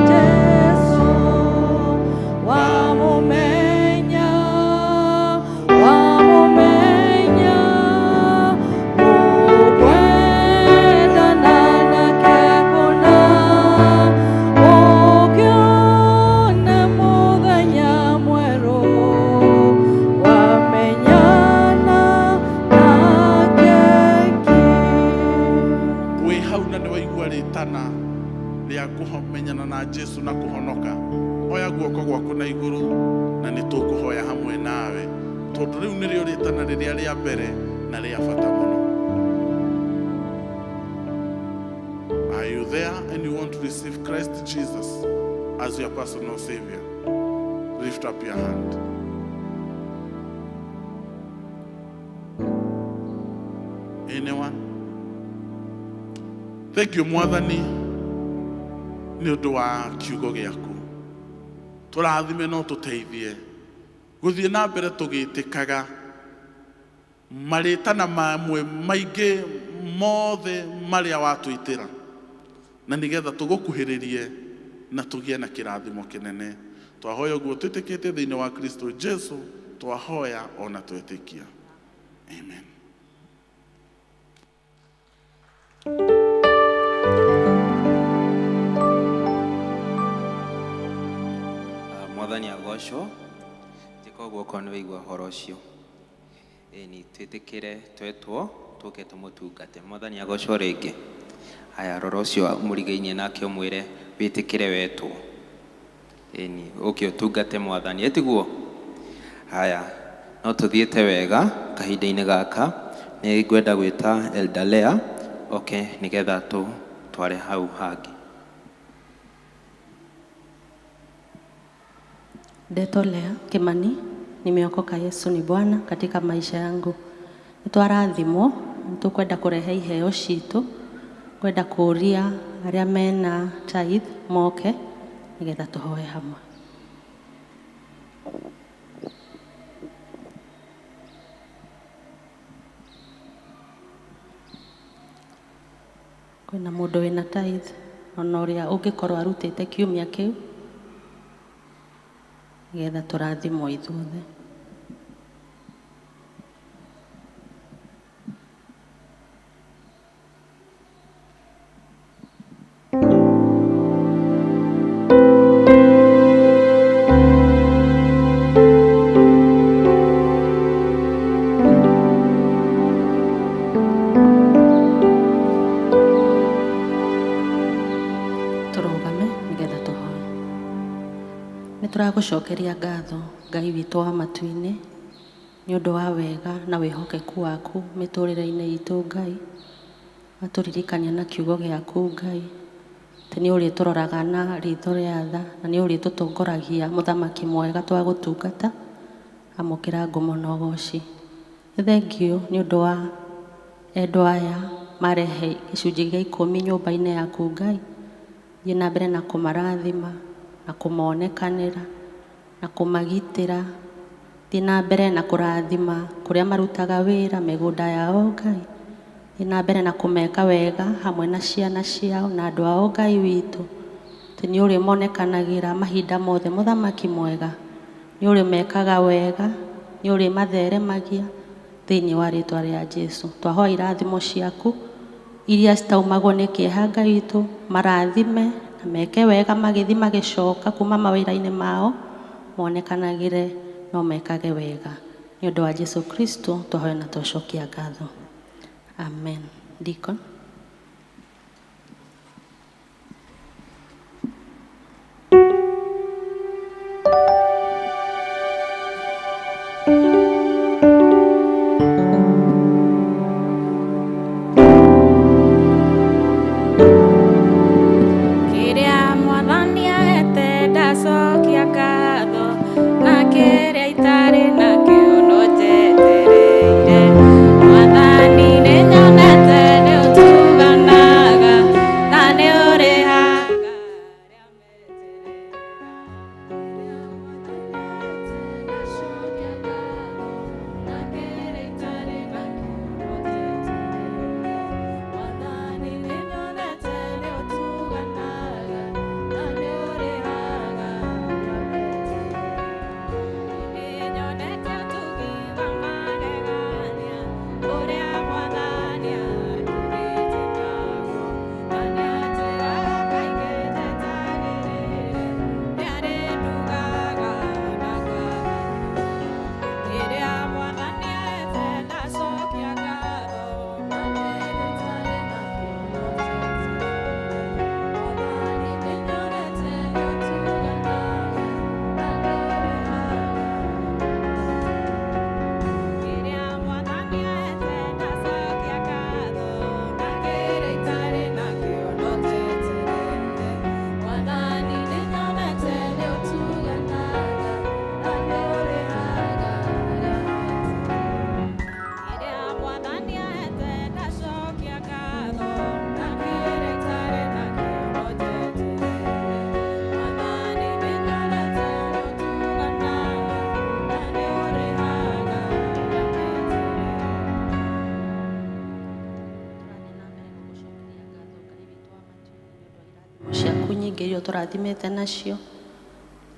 Jesu, wamũmenya, wamũmenya, ũkwendana nake kũna, ũkĩone mũthenya mwerũ, wamenyana nake ki. Wĩ hau na nĩ waigua rĩtana rĩa kũmenyana na Jesu na kũhonoka, oya guoko gwaku na igũrũ na nĩ tũkũhoya hamwe nawe, tondũ rĩu nĩrĩo rĩtana rĩrĩa rĩa mbere na rĩa bata mũno. Are you there and you want to receive Christ Jesus as your personal savior? Lift up your hand. Anyone? Thank you, Mwathani, nĩ ũndũ wa kiugo gĩaku. Tũrathime no tũteithie gũthiĩ na mbere tũgĩtĩkaga marĩtana mamwe maingĩ mothe marĩa watwĩtĩra, na nĩgetha tũgũkuhĩrĩrie na tũgĩe na kĩrathimo kĩnene. Twahoya ũguo twĩtĩkĩtie thĩinĩ wa Kristo Jesu, twahoya ona twetĩkia, amen. Mwathani agocwo. Njĩka ũguo okorwo nĩ waigua ũhoro ũcio. Ĩni, twĩtĩkĩre twetwo tũke tũmũtungate. Mwathani agocwo rĩngĩ. Haya, rora ũcio mũrigainie nake ũmwĩre wĩtĩkĩre wetwo. Ĩni, ũke ũtungate Mwathani, ĩtiguo? Haya, no tũthiĩte wega kahinda-inĩ gaka. Nĩ ngwenda gwĩta Elder Lea oke nĩgetha tũtware hau hangĩ. Ndeto Lea Kimani, nimeokoka. Yesu ni Bwana katika maisha yangu. Nĩtwarathimwo, nĩtũkwenda kũrehe iheo citũ, kwenda kũũria arĩa mena tithe moke nĩgetha tũhoe hamwe. Kwĩna mũndũ wĩna tithe ona ũrĩa ũngĩkorwo arutĩte kiumia kĩu, nĩgetha tũrathimwo ithuothe. Tũragũcokeria ngatho Ngai witũ wa matu-inĩ nĩ ũndũ wa wega na wĩhokeku waku mĩtũrĩre-inĩ itũ Ngai. Watũririkania na kiugo gĩaku Ngai atĩ nĩ ũrĩtũroraga na ritho rĩa tha na nĩ ũrĩtũtongoragia mũthamaki mwega twagũtungata. Amũkĩra ngumo na ũgoci. Nĩ thengiũ nĩ ũndũ wa endwa aya marehe gĩcunjĩ gĩa ikũmi nyũmba-inĩ yaku Ngai. Thiĩ na mbere na kũmarathima na kũmonekanĩra na kũmagitĩra. Thiĩ na mbere na kũrathima kũrĩa marutaga wĩra mĩgũnda yao Ngai. Thiĩ na mbere na kũmeka wega hamwe na ciana ciao na andũ ao Ngai witũ. Atĩ nĩ ũrĩmonekanagĩra mahinda mothe mũthamaki mwega. Nĩ ũrĩmekaga wega, nĩ ũrĩmatheremagia thĩinĩ wa rĩtwa rĩa Jesu. Twahoya irathimo ciaku iria citaumagwo nĩ kĩeha Ngai witũ, marathime na meke wega magĩthiĩ magĩcoka kuma mawĩra-inĩ mao, monekanagĩre no mekage wega. Nĩ ũndũ wa Jesu Kristo twahoya na twacokia ngatho. Amen. Deacon. Kĩrĩa mwathani ahete ndacokia ngatho, na kĩrĩa itarĩ nakĩo no njetereire. Mwathani nĩnyonete nĩũtuganaga, na nĩũrĩhaga. Ciaku nyingĩ iria ũtũrathimĩte nacio.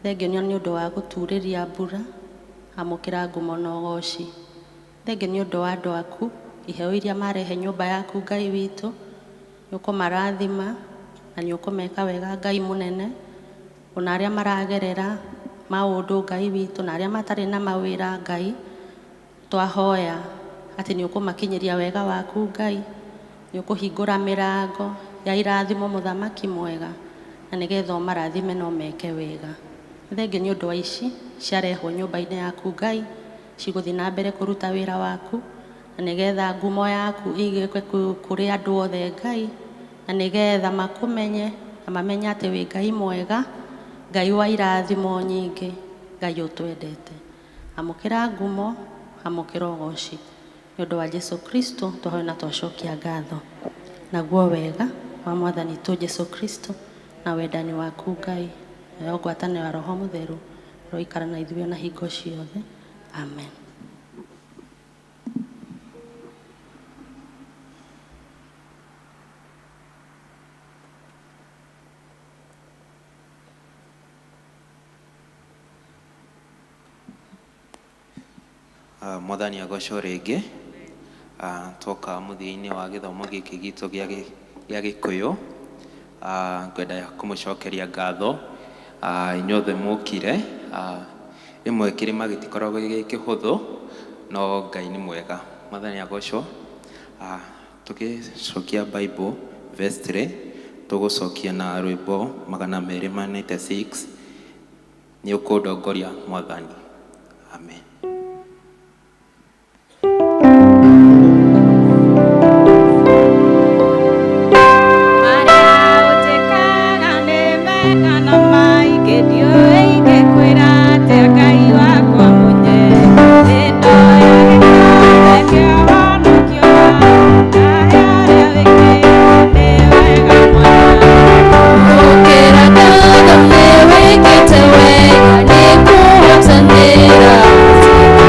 Thengio nĩ ũndũ wa gũturĩria mbura, amũkĩra ngumo na ũgoci. Thengio nĩ ũndũ wa andũ aku, iheo iria marehe nyũmba yaku Ngai witũ, nĩ ũkũmarathima na nĩ ũkũmeka wega Ngai mũnene. Ona arĩa maragerera maũndũ Ngai witũ na arĩa matarĩ na mawĩra Ngai, twahoya atĩ nĩ ũkũmakinyĩria wega waku Ngai, nĩ ũkũhingũra mĩrango ya irathimo mũthamaki mwega, na nĩgetha ũmarathime no meke wega. Thengio nĩ ũndũ wa ici ciarehwo nyũmba-inĩ yaku Ngai, cigũthiĩ na mbere kũruta wĩra waku, na nĩgetha ngumo yaku ĩigĩke kũrĩ andũ othe Ngai, na nĩgetha makũmenye na mamenye atĩ wĩ Ngai mwega, Ngai wa irathimo nyingĩ, Ngai ũtwendete. Amũkĩra ngumo, amũkĩra ũgoci. Nĩ ũndũ wa Jesu Kristo twahoya na twacokia ngatho. Naguo wega wa Mwathani witũ Jesu Kristo na wendani waku Ngai, nayo ngwatanĩro ya Roho Mũtheru ĩroikara na ithuĩ na hingo ciothe. Amen. Mwathani agocwo rĩngĩ. Twoka mũthia-inĩ wa gĩthomo gĩkĩ gitũ gĩa Gĩkũyũ. Ngwenda kũmũcokeria ngatho inyuothe mũkire. Rĩmwe kĩrĩma gĩtikoragwo gĩ kĩhũthũ, no Ngai nĩ mwega. Mwathani agocwo. Tũgĩcokia Bible vestry, tũgũcokia na rwĩmbo 296. Nĩ ũkũndongoria Mwathani. Amen. Marĩa ũnjĩkaga nĩ mega na maingĩ, ndiũĩ ingĩkwĩra atĩa Ngai wakwa mũnye. Nĩndoya gĩkombe kĩa ũhonokio waku, ndahe ũrĩa wĩkĩte nĩ wega Mwathani. Gũkĩra ngatho nĩ wĩkĩte wega, nĩ kũhotanĩra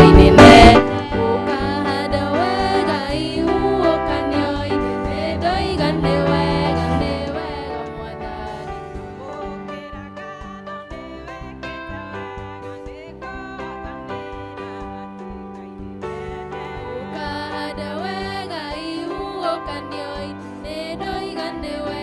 itĩka-inene. Ũkahanda wega ihuhũkanio nĩ ndoiga nĩ wega, nĩ wega Mwathani. Ũkahanda wega ihuhũkanio nĩ ndoiga nĩ wega.